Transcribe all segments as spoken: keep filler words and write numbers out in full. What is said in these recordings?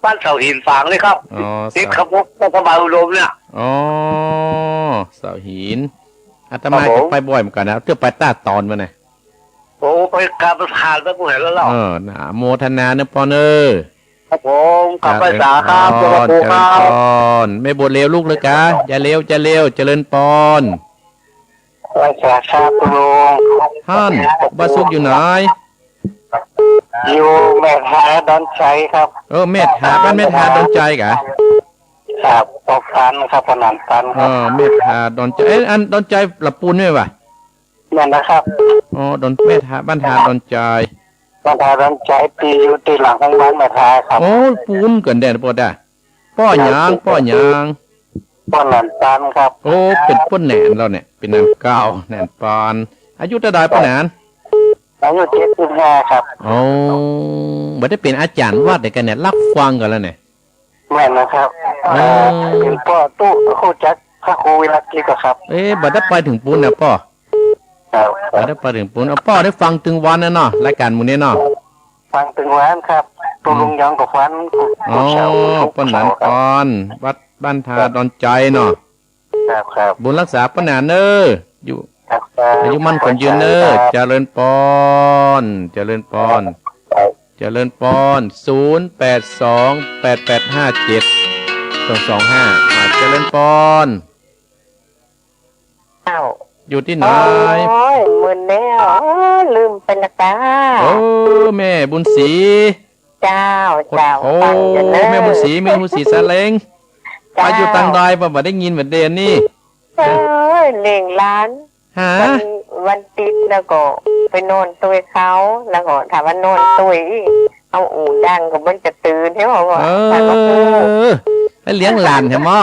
บ้านเสาหินฝางนี่ครับ อ๋อ ติด เสา กับวัดพระบาทอุดมเนี่ย อ๋อ เสาหิน อาตมา ครับผม ก็ไปบ่อยเหมือนกั๋นนะ เตื้อไปต้าตอนมาเนี่ย โอ้ ไปกราบผ่านไปบ่อยแล้วเนาะ เออ นะ โมทนาเนอะปอนเอ้ย ครับผม กราบไหว้สาครับ เจริญพร เจ้าพระครูครับ เจริญพร แม่บวชเหลวลุกเลยกา อย่าเหลว อย่าเหลว เจริญพร ไหว้สาครับคุณลุง ท่าน บ้านสุขอยู่ไหน อยู่แม่ทาดอนชัยครับ เออ แม่ทา บ้านแม่ทาดอนชัยกา ครับ ปอฟันครับ ขนานฟันครับ เออ แม่ทาดอนชัย เอ๊ะ อันดอนชัยละปูนไหมวะ แม่นนะครับ อ๋อ ดอน แม่ทา บ้านทาดอนชัย บ้านทาดอนชัย ตี้อยู่ตี้หลังของบ้านแม่ทาครับ โอ้ ปูนเกิ๋นแดนปอดา ป้อหยัง ป้อหยัง ป้อหนานปานครับ โอ้ เป๋นป้อแหนนแล้วเนี่ย เป๋นหนานเก่า หนานปาน อายุเต้าใดป้อแหนน อายุเจ็ดสิบห้าครับ โอ้ บ่ได้เป๋นอาจ๋ารย์วัดเดียวกั๋นเนี่ย รับฟังกั๋นแล้วเนี่ย แม่นนะครับ อ๋อ เอ่อ เป๋นป้อตุ๊ ฮู้จักพระครูวิรัติกิจบ่ครับ เอ๊ะ บ่ได้ไปเถิงปูนนะป้อ ครับ บ่ได้ไปเถิงปูน เอาป้อได้ฟังตึงวันนะเนาะ รายก๋านหมู่นี้เนาะ ฟังตึงวันครับ อืม ตุ๊ลุงยองก็ฟัง อ๋อ ตุ๊เช้า ตุ๊ ป้อหนาน เช้าครับ ปาน วัดบ้านทาดอนชัยเนาะ ครับ ครับ บุญรักษาป้อหนานเน้อ อยู่ ครับ ครับ อายุมั่นขวัญยืนเน้อ ครับ เจริญปอน เจริญปอน ครับ เจริญปอน ศูนย์แปดสอง แปดแปดห้าเจ็ด สองสองห้า อ่า เจริญปอน เจ้า อยู่ตี้ไหน โอ้ย มึนแล้ว โอ้ย ลืมไปละกา โอ้ แม่บุญศรี เจ้า เจ้า โอ้ ฟังอยู่เน้อ แม่บุญศรี แม่บุญศรีสาเล็ง เจ้า ไปอยู่ตางใด บ่ บ่ได้ยินเหมือนเดิมนี่ เอ้ย เลี้ยงหลาน ฮะ วัน วันติดแล้วก็ไปนอนตวยเขา แล้วก็ถ้าว่านอนตวยอีก เอาหูดังก็มันจะตื่น เห็นบ่ว่า เออ ถ้าว่าโอ้ ไปเลี้ยงหลานแท้หมอ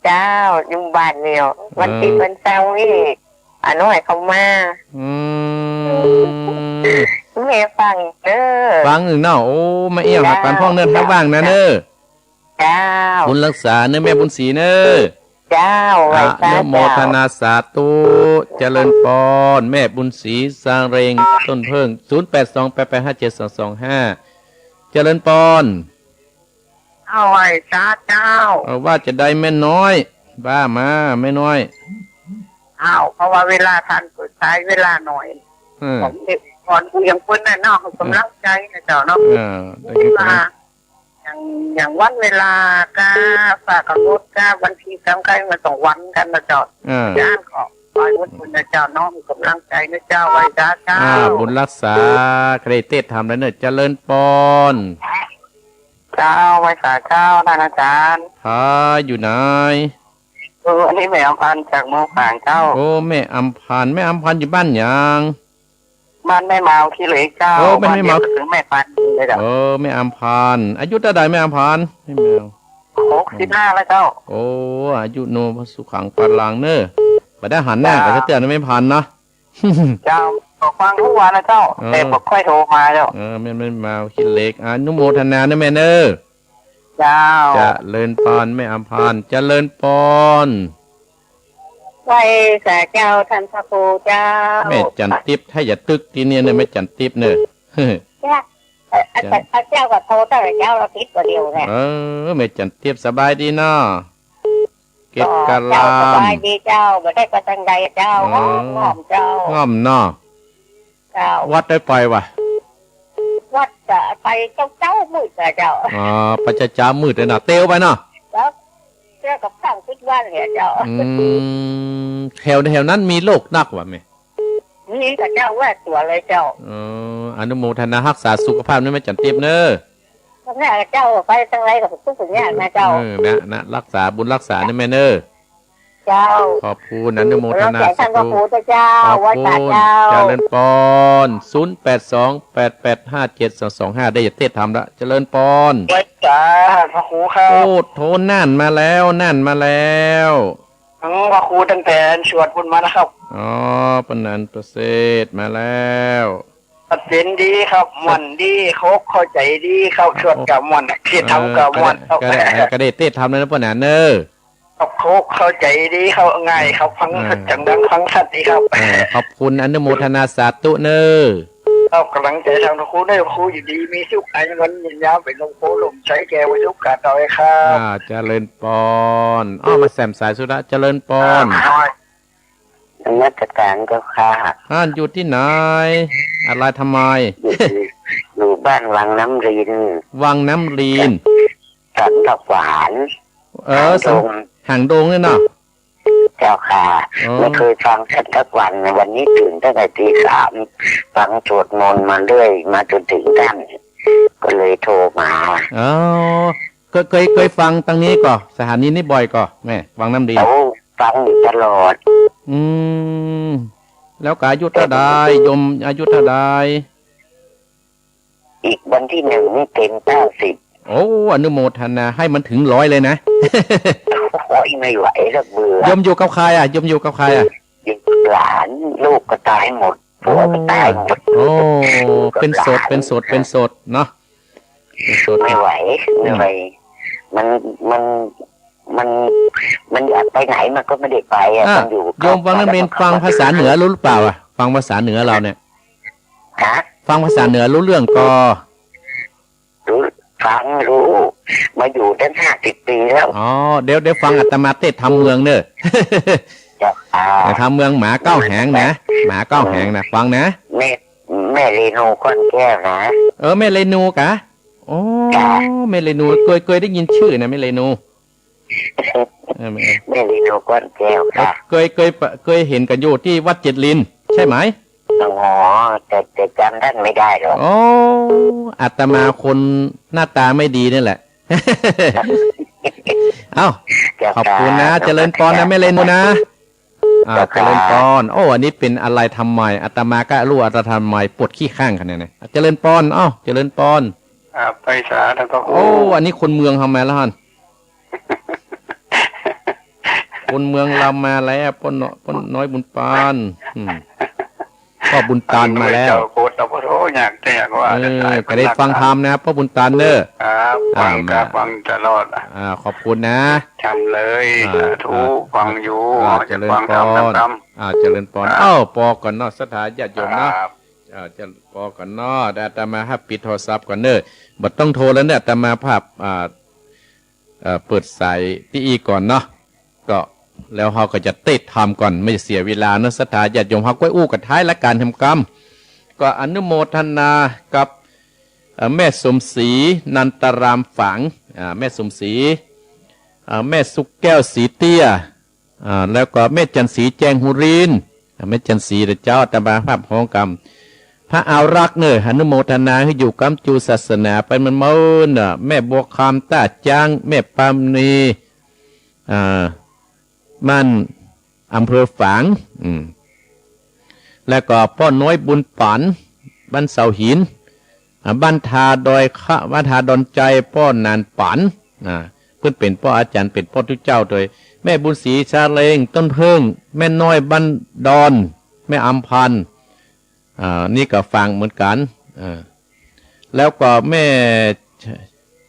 เจ้า อยู่บ้านเนี่ย วันติด เออ วันเสาร์นี่ อาน้อยเขามา อืม แม่ฟังเน้อ ฟังอยู่เนาะ โอ้ มาเอี่ยวหากั๋นพ่องเน้อ เจ้า ถ้าว่างนะเน้อ เจ้า บุญรักษาเน้อ แม่บุญศรีเน้อ เจ้า ไหว้สา อนุโมทนาสาธุ เจ้า เจริญปอน แม่บุญศรี สาเร็ง ต้นเพิ่ง ศูนย์แปดสอง แปดแปดห้าเจ็ดสองสองห้า เจริญปอน เอาไหว้สาเจ้า เอาว่าจะใดแม่น้อย ว่ามาแม่น้อย อ้าว เพราะว่าเวลาท่านก็ใช้เวลาน้อย เออ ผมเด็กก่อนกูยังเปิ้นน่ะเนาะ กำลังใจ๋นะเจ้าเนาะ เออ ได้กำลัง อย่าง อย่างวันเวลาก็ฝากกำหนดก็วันที่สำคัญมาสองวันกั๋นนะเจ้า เออ อาจ๋ารย์ก็ไหว้หมดบุญนะเจ้าเนาะ มีกำลังใจ๋นะเจ้า ไหว้สาเจ้า อ่า บุญรักษา ใค่เตรียมทำแล้วเน้อ เจริญปอน เจ้า ไหว้สาเจ้า ท่านอาจ๋ารย์ ค่ะ อยู่ไหน เออ อันนี้แม่อำพันธ์จากเมืองฝางเจ้า โอ้ แม่อำพันธ์ แม่อำพันธ์อยู่บ้านหยัง บ้านแม่มาวขี้เหล็กเจ้า โอ้ บ้านแม่มาว บ้านเดียวกับแม่ปานเลยเจ้า เออ แม่อำพันธ์ อายุเต้าใดแม่อำพันธ์ แม่มาว หกสิบห้าแล้วเจ้า โอ้ อายุโนสุขังพลังเน้อ บ่ได้หันหน้ากั๋นสักเตื้อนะแม่อำพันธ์นะ เจ้า ก็ฟังกู้วันนะเจ้า เออ แต่บ่ค่อยโทรมาเจ้า เออ แม่ แม่มาวขี้เหล็ก อนุโมทนาเน้อแม่เน้อ เจ้า เจริญปอน แม่อำพันธ์ เจริญปอน ไหว้สาเจ้า ท่านพระครูเจ้า แม่จันทิพย์ ถ้าอย่าตึกตี้เนี่ยเน้อ แม่จันทิพย์เน้อ เนี่ย เอ่อ อาจ๋ารย์ พระเจ้าก็โทรตั้งแต่เจ้าอาทิตย์กว่าเดียวเนี่ย เออ แม่จันทิพย์ สบายดีเนาะ เกตกะลาม เจ้า สบายดีเจ้า บ่ได้ไปตางใดเจ้า เออ ง่อมๆ เจ้า ง่อมเนาะ เจ้า วัดได้ไปวะ วัดก็ไปเจ๊าๆ มืดนะเจ้า อ๋อ ไปเจ๊าๆ มืดเลยเนาะ เตียวไปเนาะ แล้วเตียวกับข้างติดวันเนี่ยเจ้า อืม แถว แถวนั้นมีโรคนักวะแม่ มีกะเจ้า ว่าตั๋วเลยเจ้า เออ อนุโมทนาฮักษาสุขภาพเน้อแม่จันทิพย์เน้อ แม่เจ้าไปตางใดก็เป็นทุกข์เป็นยากนะเจ้า เออ นะ นะ ฮักษาบุญฮักษาเน้อแม่เน้อ เจ้า ขอบคุณ อนุโมทนาสาธุ ขอบคุณ ไหว้สาเจ้า เจริญปอน ศูนย์แปดสอง แปดแปดห้าเจ็ดสองสองห้า ได้เตรียมทำละ เจริญปอน ไหว้สาพระครูครับ โอ้ โทรนั่นมาแล้ว นั่นมาแล้ว อืม พระครูตั้งแต่สวดมนต์มานะครับ อ๋อ ปานนั้นประเสริฐมาแล้ว ตัดสินดีครับ ม่วนดี เข้า เข้าใจ๋ดีครับ สวดก็ม่วน เทศน์ธรรมก็ม่วนครับ ก็ได้ ก็ได้ ก็ได้เตรียมทำแล้วนะป้อหนานเน้อ ครับ เข้าใจ๋ดีครับ ง่ายครับ ฟัง อ่า จังดัง ฟังชัดดีครับ เออ ขอบคุณ อนุโมทนาสาธุเน้อ เอาก๋ำลังใจ๋ตางพระครูเน่อ พระครูอยู่ดีมีสุข อายุมั่นยืนยาว เป๋นหลวงปู่หลวงชัยแก้ววัตถุกาตอยครับ อ่า เจริญปอน อ้อ มาแซมสายสุดละ เจริญปอน อ่า นมัสการเจ้าค่ะ อ่า อยู่ตี้ไหน อะไรทำไม อยู่ อยู่บ้านวังน้ำริน วังน้ำริน สันผักหวาน เออ หางดง สัน หางดงเนี่ยเนาะ เจ้าค่ะ อ๋อ ไม่เคยฟังสักวัน วันนี้ตื่นตั้งแต่ตีสาม ฟังสวดมนต์มาเรื่อย มาจนถึงท่าน ก็เลยโทรมา อ๋อ เคย เคย เคยฟังตางนี้ก่อ สถานีนี้บ่อยก่อ แม่ วังน้ำริน โอ้ ฟังอยู่ตลอด อืม แล้วก็อายุเท่าใด โยมอายุเท่าใด อีกวันที่หนึ่งนี่เต็มเก้าสิบ โอ้ อนุโมทนา ให้มันถึงร้อยเลยนะ โอ้ย ไม่ไหวแล้ว เบื่อ โยมอยู่กับใครอะ โยมอยู่กับใครอะ อยู่กับหลาน ลูกก็ต๋ายหมด ผัวก็ต๋ายหมด โอ้ อยู่กับหลาน เป๋นโสด เป๋นโสด เป๋นโสดเนาะ เป๋นโสด ไม่ไหว อืม เหนื่อย มัน มัน มัน มันอยากไปไหนมันก็ไม่ได้ไปอะ อ่ะ มันอยู่ โยมวังน้ำริน ฟังภาษาเหนือรู้หรือเปล่าอะ ฟังภาษาเหนือเราเนี่ย ฮะ ฟังภาษาเหนือรู้เรื่องก่อ รู้ ฟังรู้ มาอยู่ตั้งห้าสิบปีแล้ว อ๋อ เดี๋ยว เดี๋ยวฟังอาตมาเตศน์ธรรมเมืองเน่อ เจ้าค่ะ เออ ธรรมเมืองหมาเก้าแหงนะ หมาเก้าแหงนะ ฟังนะ แม่ แม่เรนูก้อนแก้วนะ เออ แม่เรนูกะ โอ้ จ้ะ แม่เรนู เคย เคยได้ยินชื่อนะ แม่เรนู เออ แม่ แม่เรนูก้อนแก้วค่ะ เคย เคย เคยเห็นกั๋นอยู่ตี้วัดเจ็ดลิน ใช่ไหม อ๋อ แต่ แต่จำท่านไม่ได้หรอก โอ้ อาตมาคนหน้าตาไม่ดีนี่แหละ เอ้า เจ้าค่ะ ขอบคุณนะ เจริญปอนนะ แม่เรนูนะ อ่า เจ้าค่ะ เจริญปอน โอ้ อันนี้เป๋นอะไรทำไม อาตมาก็รู้อะไรทำไม ปวดขี้ข้างขนาดนี้ เจริญปอน เอ้า เจริญปอน อ่า ไปสาธุพระครู โอ้ อันนี้คนเมืองเฮามาแล้วหั่น คนเมืองเรามาแล้ว ป้อน้อย ป้อน้อยบุญปาน อืม ป้อบุญตานมาแล้ว เจ้าโคตรตะโพโทอยากจะอยากว่า เออ จะได้ ก็ได้ฟังธรรมนะครับ ป้อบุญตานเน่อ ครับ อ่า ฟังครับ มา ฟังตลอด อ่า ขอบคุณนะ จำเลย อ่า สาธุ อ่า ฟังอยู่ อ่า จะฟังธรรม เจริญปอน นำธรรม อ่า เจริญปอน ครับ เอ้า ปอก่อนเนาะ ศรัทธาญาติโยมเนาะ ครับ อ่า จะปอก่อนเนาะ เดี๋ยวอาตมาฮับปิดโทรศัพท์ก่อนเน่อ บ่ต้องโทรแล้วเนี่ย อาตมาภาพ อ่า เอ่อ เปิดสายตี้อี้ก่อนเนาะ ก็แล้วเฮาก็จะเตศน์ธรรมก่อน ไม่เสียเวลาเนาะ ศรัทธาญาติโยม เฮาก้อยอู้กั๋นท้ายรายก๋านแหมกำ ก็อนุโมทนากับ เอ่อ แม่สมศรี นันตารามฝาง อ่า แม่สมศรี อ่า แม่สุขแก้วศรีเตี้ย อ่า แล้วก็แม่จันทร์ศรีแจงหูริน อ่า แม่จันทร์ศรีเจ้า อาตมาภาพฮ้องกำ พระอารักษ์เน่อ อนุโมทนาหื้ออยู่กำจูศาสนาไปเมินๆ เน่อ แม่บัวคำต้าจ๊าง แม่ปานี อ่า บ้านอำเภอฝาง อืม แล้วก็ป้อน้อยบุญปัน บ้านเสาหิน อ่า บ้านทาดอยคะ บ้านทาดอนใจ ป้อหนานปัน อ่า เปิ้นเป๋นป้ออาจ๋ารย์ เป๋นป้อตุ๊เจ้าโตย แม่บุญศรี ชาเลง ต้นเพิ่ง แม่น้อย บ้านดอน แม่อำพันธ์ อ่า นี่ก็ฝางเหมือนกั๋น อ่า แล้วก็แม่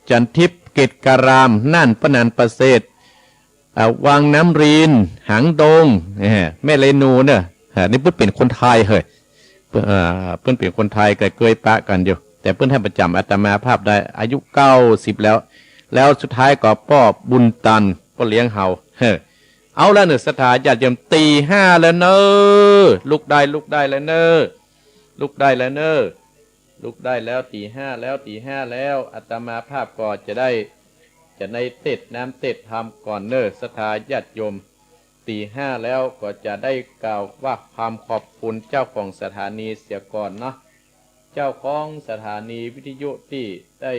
จันทิพย์ เกตการาม น่าน ป้อหนานประเสริฐ อ่า วังน้ำริน หางดง แหม แม่เรนูเน่อ อ่า นี่เปิ้นเป๋นคนไทยเฮ้ย เปิ้น อ่า เปิ้นเป๋นคนไทย ก็เกยปะกั๋นอยู่ แต่เปิ้นหันประจ๋ำอาตมาภาพได้ อายุเก้าสิบแล้ว แล้วสุดท้ายก็ป้อบุญตัน ป้อเลี้ยงเฮา เฮ้อ เอาละเน่อ ศรัทธาญาติโยม ตีห้าแล้วเน่อ ลุกได้ ลุกได้แล้วเน่อ ลุกได้แล้วเน่อ ลุกได้แล้ว ตีห้าแล้ว ตีห้าแล้ว อาตมาภาพก็จะได้ จะได้เตศน์น้ำเตศน์ธรรมก่อนเน่อ ศรัทธาญาติโยม ตีห้าแล้วก็จะได้กล่าวว่าความขอบคุณเจ้าของสถานีเสียก่อนเนาะ เจ้าของสถานีวิทยุตี้ได้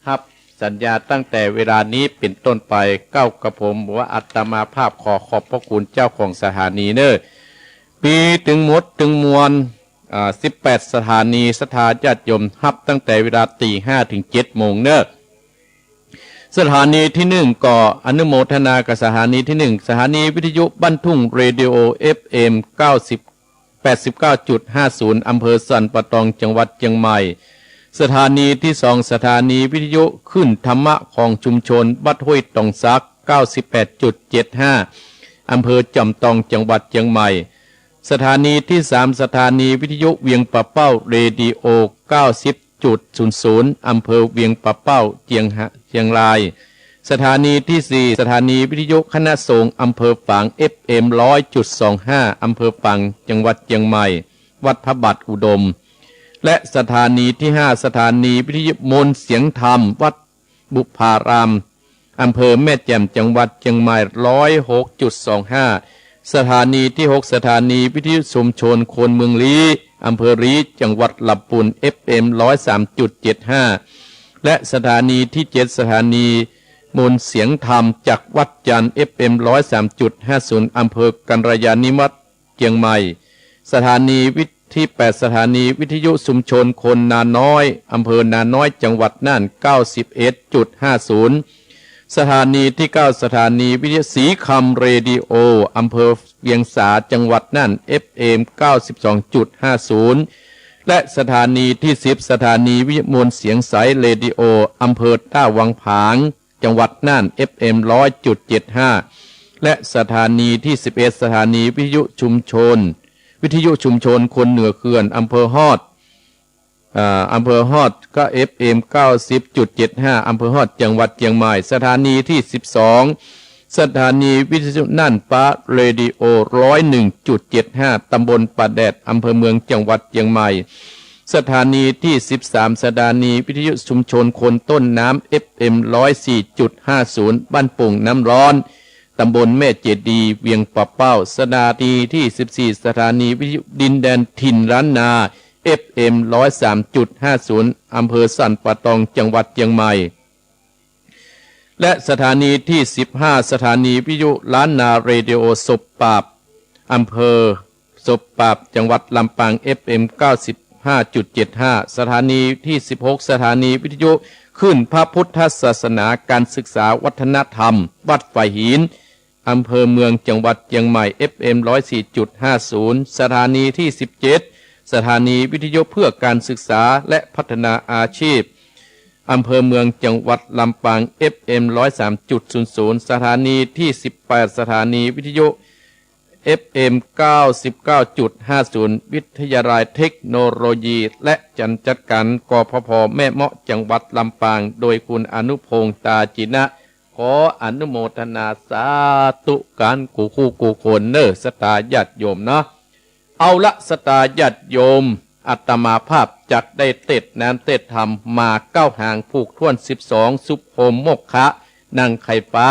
ฮับสัญญาตั้งแต่เวลานี้เป๋นต้นไป เก้ากระผมว่าอาตมาภาพขอขอบพระคุณเจ้าของสถานีเน่อ ปี๋ตึงหมดตึงมวล อ่า สิบแปดสถานี ศรัทธาญาติโยมฮับตั้งแต่เวลาตีห้าถึงเจ็ดโมงเน่อ สถานีที่หนึ่งก็อนุโมทนากับสถานีที่หนึ่ง สถานีวิทยุบ้านทุ่ง เรดิโอ เอฟเอ็ม เก้าสิบ แปดสิบเก้าจุดห้าศูนย์ อำเภอสันป่าตอง จังหวัดเจียงใหม่ สถานีที่สอง สถานีวิทยุคลื่นธรรมะของชุมชนวัดห้วยตองสัก เก้าสิบแปดจุดเจ็ดห้า อำเภอจอมตอง จังหวัดเจียงใหม่ สถานีตี้สาม สถานีวิทยุเวียงป่าเป้า เรดิโอ เก้าสิบจุดศูนย์ศูนย์ อำเภอเวียงป่าเป้า เจียงฮะ เจียงราย สถานีตี้สี่ สถานีวิทยุคณะสงฆ์อำเภอฝาง เอฟเอ็ม ร้อยจุดสองห้า อำเภอฝาง จังหวัดเจียงใหม่ วัดพระบาทอุดม และสถานีตี้ห้า สถานีวิทยุมนต์เสียงธรรม วัดบุพาราม อำเภอแม่แจ่ม จังหวัดเจียงใหม่ ร้อยหกจุดสองห้า สถานีตี้หก สถานีวิทยุชุมชนคนเมืองลี้ อำเภอลี้ จังหวัดลำปูน เอฟเอ็ม ร้อยสามจุดเจ็ดห้า และสถานีตี้เจ็ด สถานีมนต์เสียงธรรมจากวัดจันทร์ เอฟเอ็ม ร้อยสามจุดห้าศูนย์ อำเภอกัลยาณิวัฒน์ เจียงใหม่ สถานีวิท- ตี้แปด สถานีวิทยุชุมชนคนนาน้อย อำเภอนาน้อย จังหวัดน่าน เก้าสิบเอ็ดจุดห้าศูนย์ สถานีตี้เก้า สถานีวิทยุศรีคำเรดิโอ อำเภอเวียงสา จังหวัดน่าน เอฟเอ็ม เก้าสิบสองจุดห้าศูนย์ และสถานีตี้สิบ สถานีวิทยุมวลเสียงใสเรดิโอ อำเภอต้าวังผาง จังหวัดน่าน เอฟเอ็ม ร้อยจุดเจ็ดห้า และสถานีตี้สิบเอ็ด สถานีวิทยุชุมชน วิทยุชุมชนคนเหนือเขื่อน อำเภอฮอด อ่า อำเภอฮอดก็ เอฟเอ็ม เก้าสิบจุดเจ็ดห้า อำเภอฮอด จังหวัดเจียงใหม่ สถานีตี้สิบสอง สถานีวิทยุน่านฟ้าเรดิโอ ร้อยหนึ่งจุดเจ็ดห้า ตำบลป่าแดด อำเภอเมือง จังหวัดเจียงใหม่ สถานีตี้สิบสาม สถานีวิทยุชุมชนคนต้นน้ำ เอฟเอ็ม ร้อยสี่จุดห้าศูนย์ บ้านโป่งน้ำร้อน ตำบลแม่เจดีย์ เวียงป่าเป้า สถานีตี้สิบสี่ สถานีวิทยุดินแดนถิ่นล้านนา เอฟเอ็ม ร้อยสามจุดห้าศูนย์ อำเภอสันป่าตอง จังหวัดเจียงใหม่ และสถานีตี้สิบห้า สถานีวิทยุล้านนาเรดิโอศพปราบ อำเภอศพปราบ จังหวัดลำปาง เอฟเอ็ม เก้าสิบห้าจุดเจ็ดห้า สถานีตี้สิบหก สถานีวิทยุคลื่นพระพุทธศาสนา การศึกษา วัฒนธรรม วัดฝายหิน อำเภอเมือง จังหวัดเจียงใหม่ เอฟเอ็ม ร้อยสี่จุดห้าศูนย์ สถานีตี้สิบเจ็ด สถานีวิทยุเพื่อการศึกษาและพัฒนาอาชีพ อำเภอเมือง จังหวัดลำปาง เอฟเอ็ม ร้อยสามจุดศูนย์ศูนย์ สถานีตี้สิบแปด สถานีวิทยุ เอฟเอ็ม เก้าสิบเก้าจุดห้าศูนย์ วิทยาลัยเทคโนโลยีและจัดการ กพพ แม่เมาะ จังหวัดลำปาง โดยคุณอนุพงษ์ ตาจินะ ขออนุโมทนาสาธุกันกู้คู่กู้คนเน่อ ศรัทธาญาติโยมเนาะ เอาละ ศรัทธาญาติโยม อาตมาภาพจักได้เตสน์น้ำเตสน์ธรรม หมากเก้าหางผูกถ้วนสิบสอง สุบโฮมโมกขะ นางไข่ฟ้า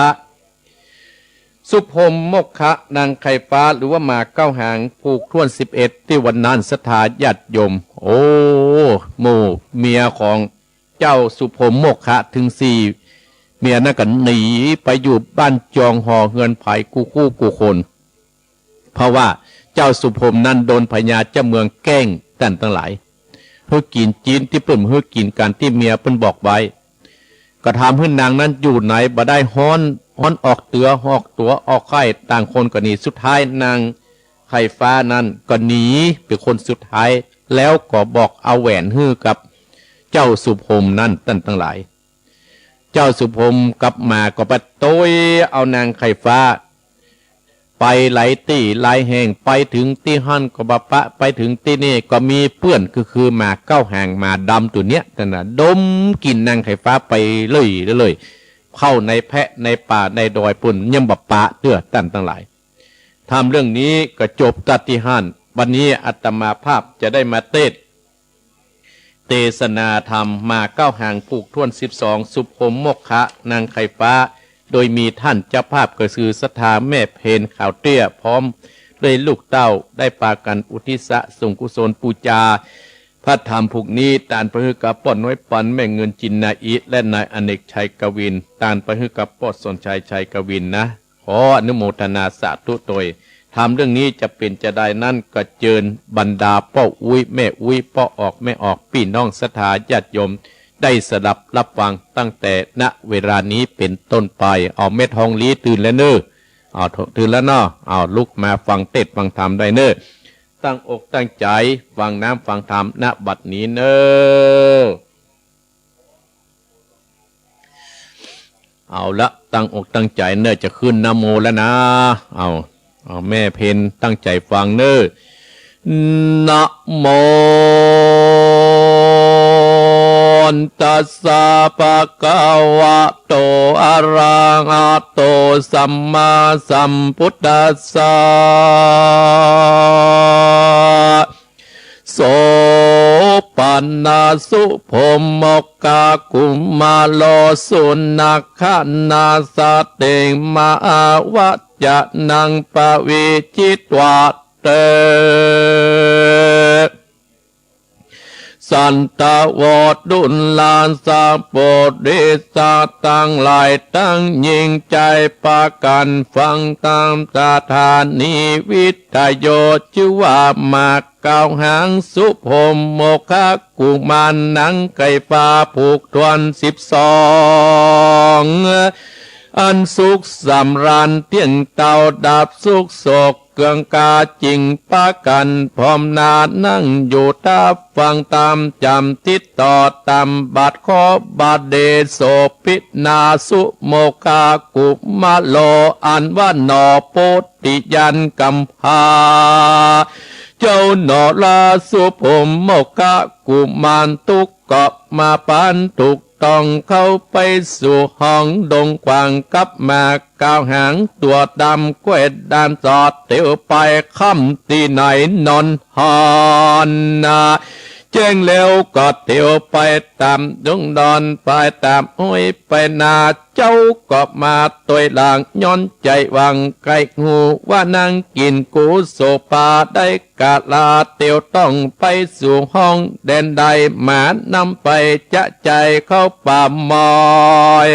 สุบโฮมโมกขะ นางไข่ฟ้า หรือว่าหมากเก้าหางผูกถ้วนสิบเอ็ด ตี้วันนั้น ศรัทธาญาติโยม โอ้ หมู่เมียของเจ้าสุบโฮมโมกขะเถิงสี่เมียนั้นก็หนีไปอยู่บ้านจองหอเฮือนไผกู้คู่กู้คน เพราะว่าเจ้าสุบโฮมนั้นโดนพญาเจ้าเมืองแกล้ง ต้านตังหลาย หื้อกิ๋นจีนตี้เปิ้นบ่หื้อกิ๋น ต๋ามตี้เมียเปิ้นบอกไว้ ก็ถามหื้อนางนั้นอยู่ไหน บ่ได้ ฮ้อน ฮ้อนออกเตื้อออกตั๋วออกไข้ ต่างคนก็หนี สุดท้ายนางไข่ฟ้านั้นก็หนีเป๋นคนสุดท้าย แล้วก็บอกเอาแหวนหื้อกับเจ้าสุบโฮมนั้น ต้านตังหลาย เจ้าสุบโฮมกับหมาก็ไปโตยเอานางไข่ฟ้า ไปหลายตี้หลายแห่ง ไปเถิงตี้หั้นก็บ่ปะ ไปเถิงตี้นี่ก็มีเปื้อน ก็คือหมาเก้าหาง หมาดำตั๋วเนี้ย ต้านน่ะ ดมกิ๋นนางไข่ฟ้าไปเรื่อยๆ เข้าในแพะในป่าในดอยปู้น ยังบ่ปะเตื้อ ต้านตังหลาย ธรรมเรื่องนี้ก็จบตัดตี้หั้น วันนี้อาตมาภาพจะได้มาเตสน์ เตสนาธรรม หมากเก้าหางผูกถ้วนสิบสอง สุบโฮมโมกขะ นางไข่ฟ้า โดยมีต้านเจ้าภาพก็คือศรัทธาแม่เพญขาวเตี้ย พร้อมด้วยลูกเต้า ได้ปากั๋นอุทิศส่งกุศลปู๋จา พระธรรมผูกนี้ ต้านประหื้อกับป้อน้อยปัน แม่เงินจินนาอิ และนายอเนกชัยกวิน ต้านประหื้อกับป้อสนชัยชัยกวินนะ ขออนุโมทนาสาธุโตย ธรรมเรื่องนี้จะเป๋นจาใดนั้น ก็เจิญบรรดาป้ออุ๊ยแม่อุ๊ย ป้อออกแม่ออก ปี้น้องศรัทธาญาติโยม ได้สดับรับฟังตั้งแต่ ณ เวลานี้เป๋นต้นไป เอาแม่ทองลี้ตื่นแล้วเน่อ เอาตื่นแล้วเนาะ เอาลุกมาฟังเตสน์ฟังธรรมได้เน่อ ตั้งอกตั้งใจ๋ฟังน้ำฟังธรรม ณ บัดนี้เน่อ เอาละ ตั้งอกตั้งใจ๋เน่อ จะขึ้นนะโมแล้วนะ เอา เอาแม่เพนตั้งใจ๋ฟังเน่อ นะโม ตัสสะ ภะคะวะโต อะระหะโต สัมมาสัมพุทธัสสะ โสปะนะ สุโพมมกะ กุมารโอ สุนักขะนาสะเตง มหาวัจจะนัง ปะเวชิตวา เต สันตะโว ทุลลาสะ ปุริสะตังหลายตังญิงใจ๋ ปากั๋นฟังต๋ามสถานีวิทยุ จื้อว่ามา ก้าวหาง สุโพมมกะกุมาร หนังไก่ฟ้าผูกถ้วนสิบสอง อันสุขสำราญเตี้ยงเต้า ดับสุขโศกเกื้องก๋า จึงปากั๋นพร้อมหน้า นั่งอยู่ต้าฟังต๋าม จ๋ำติดต่อต๋ามบาท ขอบาทเดโช ภินา สุโมคากุมารโล อันว่าหน่อโพธิญาณกำพร้า เจ้าหน่อลา สุโพมมกะกุมาร ตุ๊กก็มาปานถูกต้อง เข้าไปสู่ห้องดงกว้าง กลับมาก้าวหางตั๋วดำ แกว่นดานสอดเตียวไป ค่ำตี้ไหนนอนฮอนนา แจ้งแล้วก็เตียวไปต๋ามดงดอน ไปต๋ามห้วยไปนา เจ้าก็มาตวยหลัง ย้อนใจ๋หวังใก้ฮู้ ว่านางกิ๋นกูโสภา ได้กาลาเตียวต้องไปสู่ห้องแดนใด หมานำไปจะใจ๋เข้าป่ามอย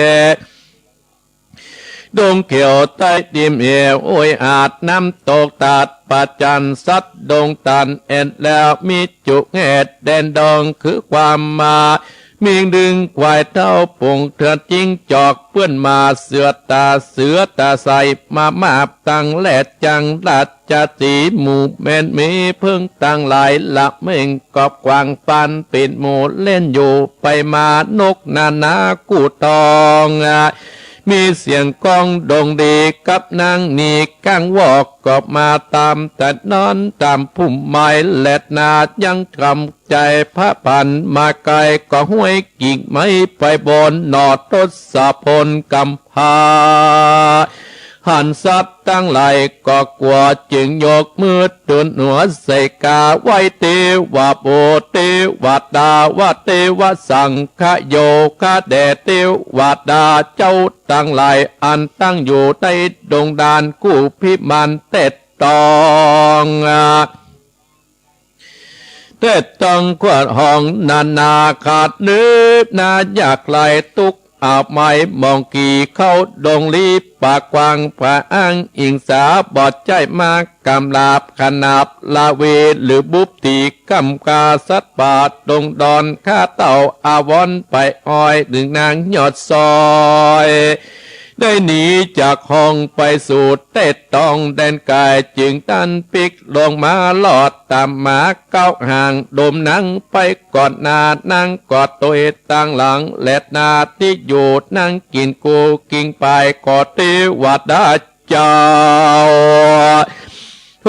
ดงเขียวใต้ติ่มเหวห้วยหาด น้ำตกตาดประจัน สัตว์ดงตันเอ็ดแล้ว มีจุแหดแดนดอง คือความมา มีดึงควายเต้า ฝูงเถื่อนจิ้งจอก เปื้อนหมาเสือต๋า เสือต๋าใส มามาบตังแลดจัง ราชสีห์หมู่แม่นมี เผิงตังหลายละเม่ง กอบกวางปานเป๋นหมู่ เล่นอยู่ไปมา นกนานากู้ตอง มีเสียงก้องดงดี กับนางนีก้างวอก ก็มาต๋ามตะนอนต๋ามพุ่มไม้ แลดนายังกำ ใจ๋พระผันมาไกล ก็ห้วยกิ่งไม้ไปบน หน่อทศพลกำพร้า หันสัตว์ตังหลายก็กั๋ว จึงยกมือตูนหัวใส่กา ไหว้เตวะปุตร เตวะดา วะเตวะสังฆโยคะ แด่เตวะดาเจ้าตังหลาย อันตั้งอยู่ในดงดานกู้พิมานเต็ด ต้อง เต็ดต้องควดห้องนานา ขาดเนิบนายากไร้ ตุ๊กข์อับภัยมองกี่ เข้าดงลี้ ปากกว้างผาอ้างอิงสา บ่ใจ้มากำราบ ขนาบละเว หรือบุบตี๋ ก้ำกาสัตว์ป่าดงดอน ข้าเต้าอาวรไปอ้อย หนึ่งนางยอดซอย ได้หนีจากห้องไปสู่เต็ดต้องแดนไกล จึงตันปิ๊กลงมาลอดต๋ามหมา ก้าวห่างโดมนางไปก่อนหน้า นางก็ตวยตางหลัง แลดนาตี้อยู่นางกิ๋นกู้กิ่งไป ก็เตวะดาเจ้า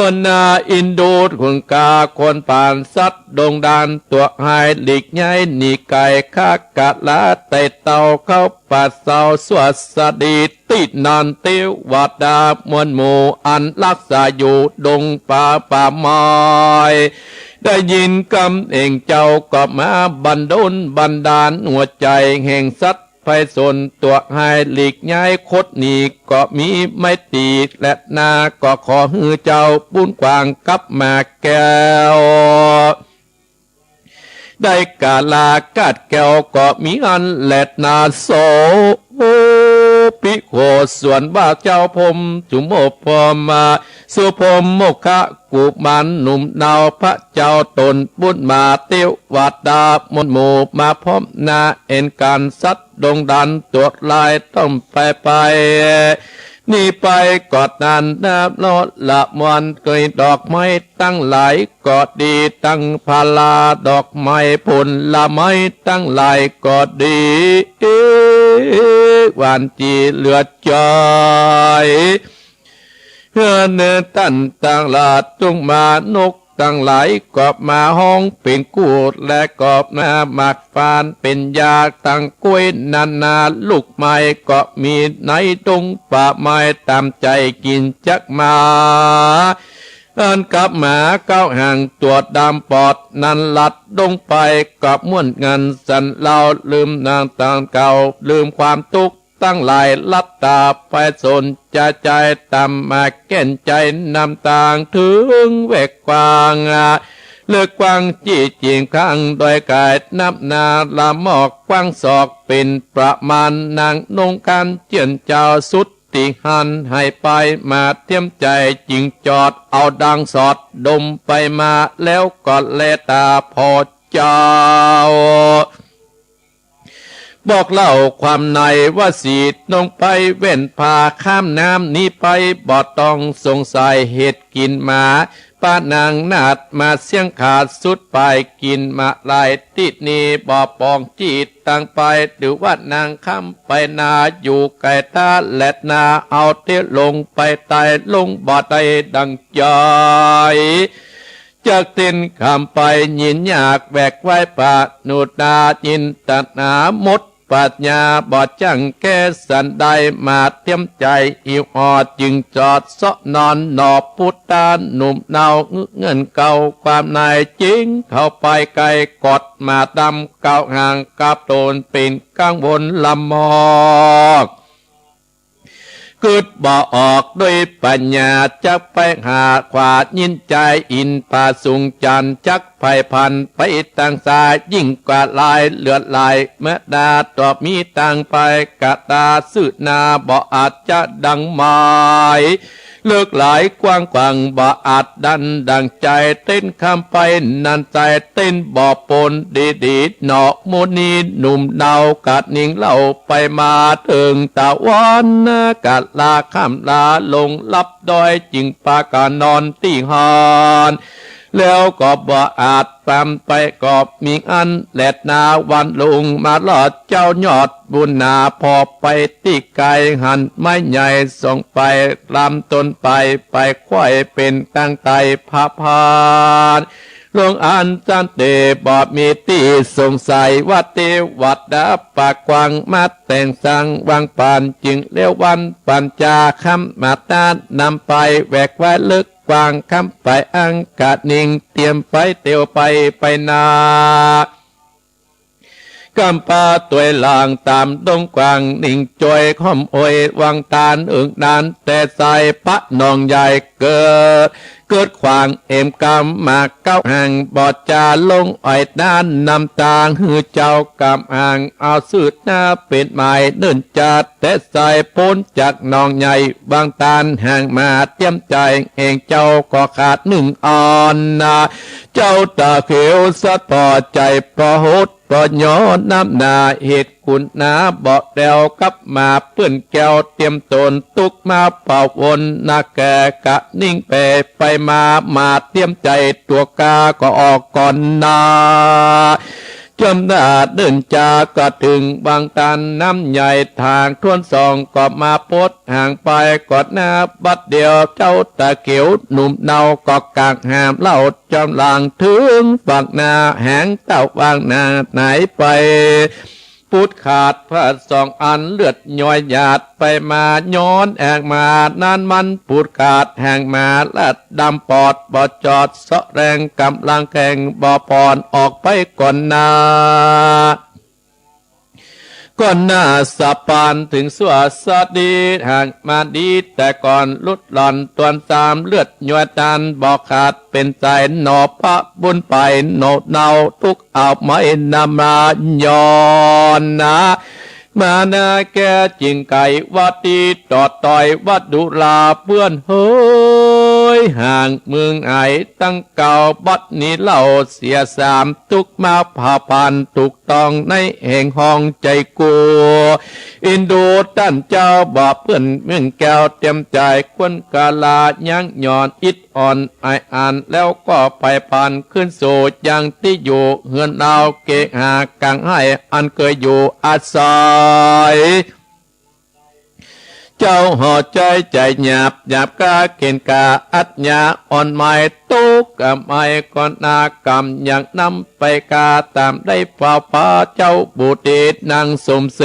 ทวนนาอินดูดขุนกา คนผ่านสัตว์ดงดาน ตั๋วหายหลีกย้ายหนีไกล ข้ากะลาไต่เต้าเข้าป่าเศร้า สวัสดีตี้นั้นเตวะดามวลหมู่ อันรักษาอยู่ดงป่าป่าไม้ ได้ยินกำเองเจ้าก็มาบันดลบันดาล หัวใจ๋แห่งสัตว์ ไพศาลตั๋วหายหลีกย้ายคดหนี ก็มีไมตรีแลดนา ก็ขอหื้อเจ้าบุญกว้างกับหมากแก้ว ได้กาลากาดแก้วก็มีอันแลดนา โสภิโข ส่วนว่าเจ้าพรหมสุโมพรหม สุโพมมกะกุมารหนุ่มเนา พระเจ้าตนบุญมา เตวะดามวลหมู่มาพร้อมหน้า เห็นก๋านสัตว์ดงดานตั๋วลายต้องไปไป หนีไปก็นานนับลอดละมวล เกยดอกไม้ตังหลายก็ดี ตังพาราดอกไม้ผลไม้ตังหลายก็ดี หวานจีเหลือใจ๋ เออ เนอ ต้านตังหลาย จุ่งมนุษย์ตังหลาย ก็มาฮ้องเป๋นกู้ และก็มาหมากฟานเป๋นยา ตังก๊วยนานาลูกไม้ ก็มีในดงป่าไม้ ต๋ามใจ๋กิ๋นจักหมา อันกับหมาเก๊าหางตั๋วดำปอดนั้น ลัดดงไปกับม่วนงันสันเลา ลืมนางตางเก่า ลืมความตุ๊กข์ตังหลาย ลัดต๋าไปสนใจ๋ใจ๋ ต๋ามหมากแก่นใจ๋ นำตางเถิงแวกกว้าง เลิกกว้างจี้จิ่งข้างดอยก๋าย นับนาละมอกกว้างศอก เป๋นประมาณ นางนงครรภ์เจื้อนเจ้าสุด ตี้หันหายไป มาเตียมใจ๋จึงจอด เอาดังสอดดมไปมา แล้วก็แลต๋าผ่อเจ้า บอกเล่าความในว่า สีนงไปแว่นผ่าข้ามน้ำนี้ไป บ่ต้องสงสัยเหตุกิ๋นหมา ปะนางนาฏมาเสี้ยงขาดสุดไป กิ๋นมาหลายตี้นี้ บ่ปองจิตตังไป หรือว่านางคำไปนา อยู่ไก๋ต๋าแลดนา เอาเตี้ยลงไปใต้ ลงบ่ได้ดังใจ๋ จักเต้นข้ามไปยินยาก แหวกไว้ปะหนุตา จินตนาหมดปัญญา บ่จั่งแก้สันใด มาเตียมใจ๋หิวออด จึงจอดเซาะนอน หนอปุตตาหนุ่มเนา เงื่อนเก่าความใน จึงเข้าไปใก้ กอดหมาดำเก๊าหาง กับต๋นเป๋นกังวลละมอก กึ๊ดบ่ออกด้วยปัญญา จักไปหาขวายินใจ๋ อินผาสูงจันทร์ จักไผ่พันไปตางซ้าย ยิ่งกว่าลายเลือดไหล เมื่อดาตอบมีตางไป กะตาซื่อหน้า บ่อาจจะดังหมาย เลิกหลายกว้างขวาง บ่อาจดันดังใจ๋ เต้นข้ามไปนั้นใจ๋ เต้นบ่ปนดีๆ หนอ มุนีหนุ่มเนา กะนิ่งเล่าไปมา เถิงตะวันกะลาค่ำลาลง ลับดอยจึงปากั๋นนอนตี้หั้น แล้วก็บ่อาจต๋ามไป ก็มีอันแลดนา วันลุงมารอดเจ้ายอดบุญนา ผ่อไปตี้ไก๋ หันไม้ใหญ่ส่องไป ลำต้นไป ไปไขว้เป๋นตางไต่ผาผ่าน ลงอันจันเต บ่มีตี้สงสัย ว่าเตวดาปากกว้าง มาแต่งสร้างวางปาน จึงเลี้ยววันปัญจา คำมาต้านนำไป แหวกไว้เลิกกว้าง คำไปอังกะนิ่ง เตียมไปเตียวไปไปนา กำปาตวยหลังต๋ามดงกว้าง นิ่งจ้อยค่อมโอย วังตานเอิงดาน แต่ใสปะหนองใหญ่เกิด เกิดขวางเอ็มกำหมากเก๊าหาง บ่จาลงอ้อยน้าน นำตางหื้อเจ้ากำหาง เอาซื่อหน้าเป๋นหมาย เนิ่นจาแต่ใสป๊นจากหนองใหญ่ วังตานห่างมาเตียมใจ๋ แห่งเจ้าก็ขาดนึ่งอ่อนนา เจ้าต๋าเขียวสัตย์ผ่อใจ๋ ผ่อหดผ่อหยอ นับหน้าเหตุกุณหนา บ่แลวกับมาเปื้อนแก้ว เตียมต๋นตุ๊กข์มาเป่าวน นาแก่กะนิ่งแปรไปมา มาเตียมใจ๋ตั๋วกาก็ออกก่อนนา จำหน้าเดินจากะเถิงวังตานน้ำใหญ่ ทางถ้วนสองก็มาปดห่างไป ก่อนหน้าบัดเดียว เจ้าต๋าเขียวหนุ่มเนา ก็กางหามเล่า จอมหลังเถิงฝั่งนา แหงเต้าวังนาไหนไป ปูดขาดผ้าสองอัน เลือดย้อยหยาดไปมา ย้อนแอกมานั้นมันปูดขาดแหงมา เลือดดำปอดบ่จอด เซาะแรงกำลังแข็งบ่ปอน ออกไปก่อนหน้า ก่อนหน้าสะปานเถิงสั่วสะดี หากมาดีแต่ก่อน หลุดหล่อนตวนตาม เลือดย้อยตานบ่ขาด เป๋นใจ๋หนอพระบุญไป หนอเนาตุ๊กข์เอาไม้นำมาย้อนนา มานาแก้จิ่งไก๋ วัดตี้ตอดต่อยวัดดุลา เปื้อนเฮยห่างเมืองไหน ตั้งเก่าบัดนี้เล่าเสียสาม ตุ๊กข์มาผ่าผ่านถูกต้อง ในแห่งห้องใจ๋กู อินดูต้านเจ้าบ่าเปื้อนเมืองแก้ว เตียมใจ๋ควรกาลา ยังหย่อนอิดอ่อนอายอัน แล้วก็ไปผ่านขึ้นสู่ยังตี้อยู่ เฮือนเฮาเกหากางไห้ อันเกยอยู่อาศัย เจ้าห่อใจ๊ใจ๋หยาบ หยาบก้าเข็ญฆ่า อัดหยาอ่อนไหม้ ตุ๊กข์กำไอก็นา กำยังนำไปฆ่า ต๋ามได้ฝ่าฟ้า เจ้าบุตรีนางสมเส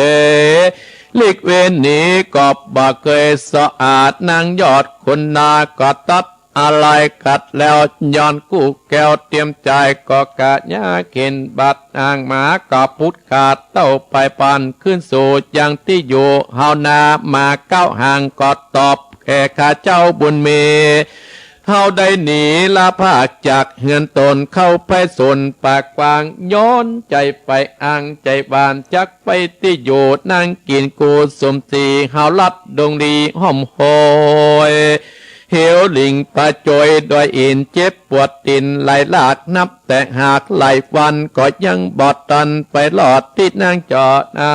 หลีกเว้นหนีก็บ่เกย เซาะหานางยอดขุนนา ก็ตัด อาลัยขัดแล้ว ย้อนกู้แก้วเตียมใจ๋ ก็กะหญ้าเข็ญบัด หางหมาก็พุดขาด เต้าไปปันขึ้นสู่ยังตี้อยู่ เฮานามาเก๊าหางก็ตอบแก่ข้าเจ้าบุญมี เฮาได้หนีละพากจากเฮือนตน เข้าไปสนป่ากว้าง ย้อนใจ๋ไปอ้างใจ๋หวาน จักไปตี้อยู่นางกิ๋นกูสมศรี เฮาลัดดงลีห้อมโหย เหวหลิงป่าโจยดอยอิน เจ็บปวดตี๋นไหลลาก นับแต่หากหลายวัน ก็ยังบ่ตันไปรอดตี้นางเจาะนา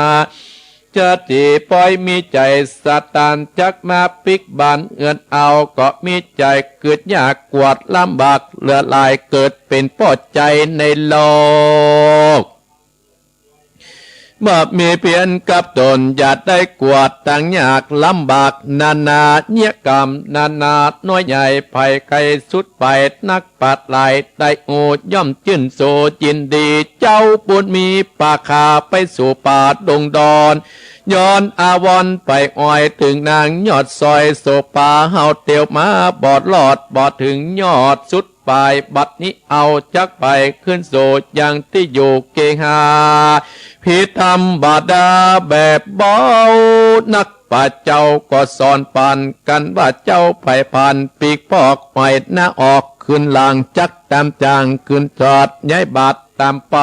จะตีป้อยมีใจ๋สะตาน จักมาปิ๊กบานเอือนเอา ก็มีใจ๋กึดยากกวาดลำบากเหลือหลาย เกิดเป๋นป้อใจ๋ในโลก บ่มีเพี้ยนกับตน อย่าได้กวาดตังยากลำบากนานา เยียะกรรมนานาน้อยใหญ่ ภัยไกลสุดไป นักปราชญ์หลายได้ฮู้ ย่อมจื้นโสยินดี เจ้าบุญมีปาข้าไปสู่ป่าดงดอน ย้อนอาวรณ์ไปอ้อย เถิงนางยอดซอย โสปาเฮาเตียวมา บ่รอดบ่เถิงยอดสุด ปายบัดนี้เอาจักไป ขึ้นสู่ยังตี้อยู่เกหา ผิดธรรมดาแบบเบานัก ป่าเจ้าก็สอนปันกั๋นว่า เจ้าไพร่พรานปีกปอกอ้อยนาออก ขึ้นหลังจักต๋ามจ่าง ขึ้นจอดย้ายบาตรต๋ามไป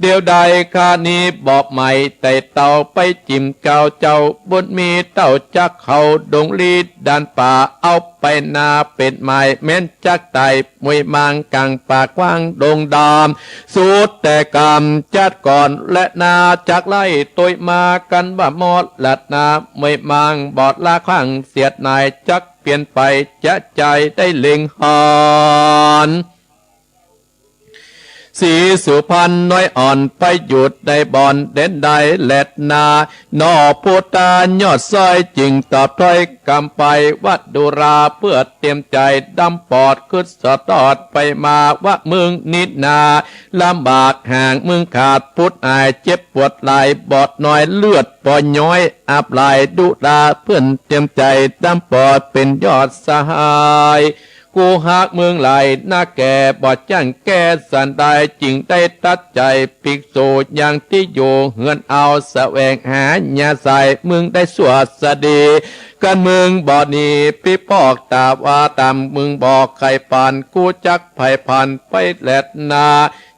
เดี๋ยวใดข้านี้บ่ไหม ไต่เต้าไปจิ่มเกล้า เจ้าบุญมีเต้าจักเข้าดงลีดานป่า เอาไปนาเป๋นไหม แม้นจักต๋ายมวยมางก๋างป่ากว้างดงดำ สุดแต่ก๋ำจัดก่อนและนา จักไล่ตวยมากั๋นว่ามอดลัดนามวยมาง บ่ละข้างเสียดหนาย จักเปลี่ยนไปจะใจ๋ได้เล็งหัน ศรีสุพรรณน้อยอ่อน ไปอยู่ในบ่อนเด่นได้แลดนา หน่อพุทธายอดซอย จึงตอบถ้อยกำไปว่า ดูราเปื้อเตียมใจ๋ ดำปอดขึ้นสอดตอดไปมา ว่าเมืองนี้นา ลำบากห่างเมืองขาด พุทธอายเจ็บปวดหลาย บอดน้อยเลือดปอย้อย อับหลาย ดูราเปื้อนเตียมใจ๋ ดำปอดเป๋นยอดสหาย กูฮักเมืองหลายนักแก่ บ่จ้างแก้สันใด จึงได้ตัดใจ๋ปีกสู่ยังตี้อยู่เฮือนเอา แสวงหาหญ้าใส่เมืองได้สวัสดี กั๋นเมืองบ่หนีปีกปอก ต๋าว่าต๋ามเมืองบ่ใค่ปาน กูจักไพร่พรานไปแลดนา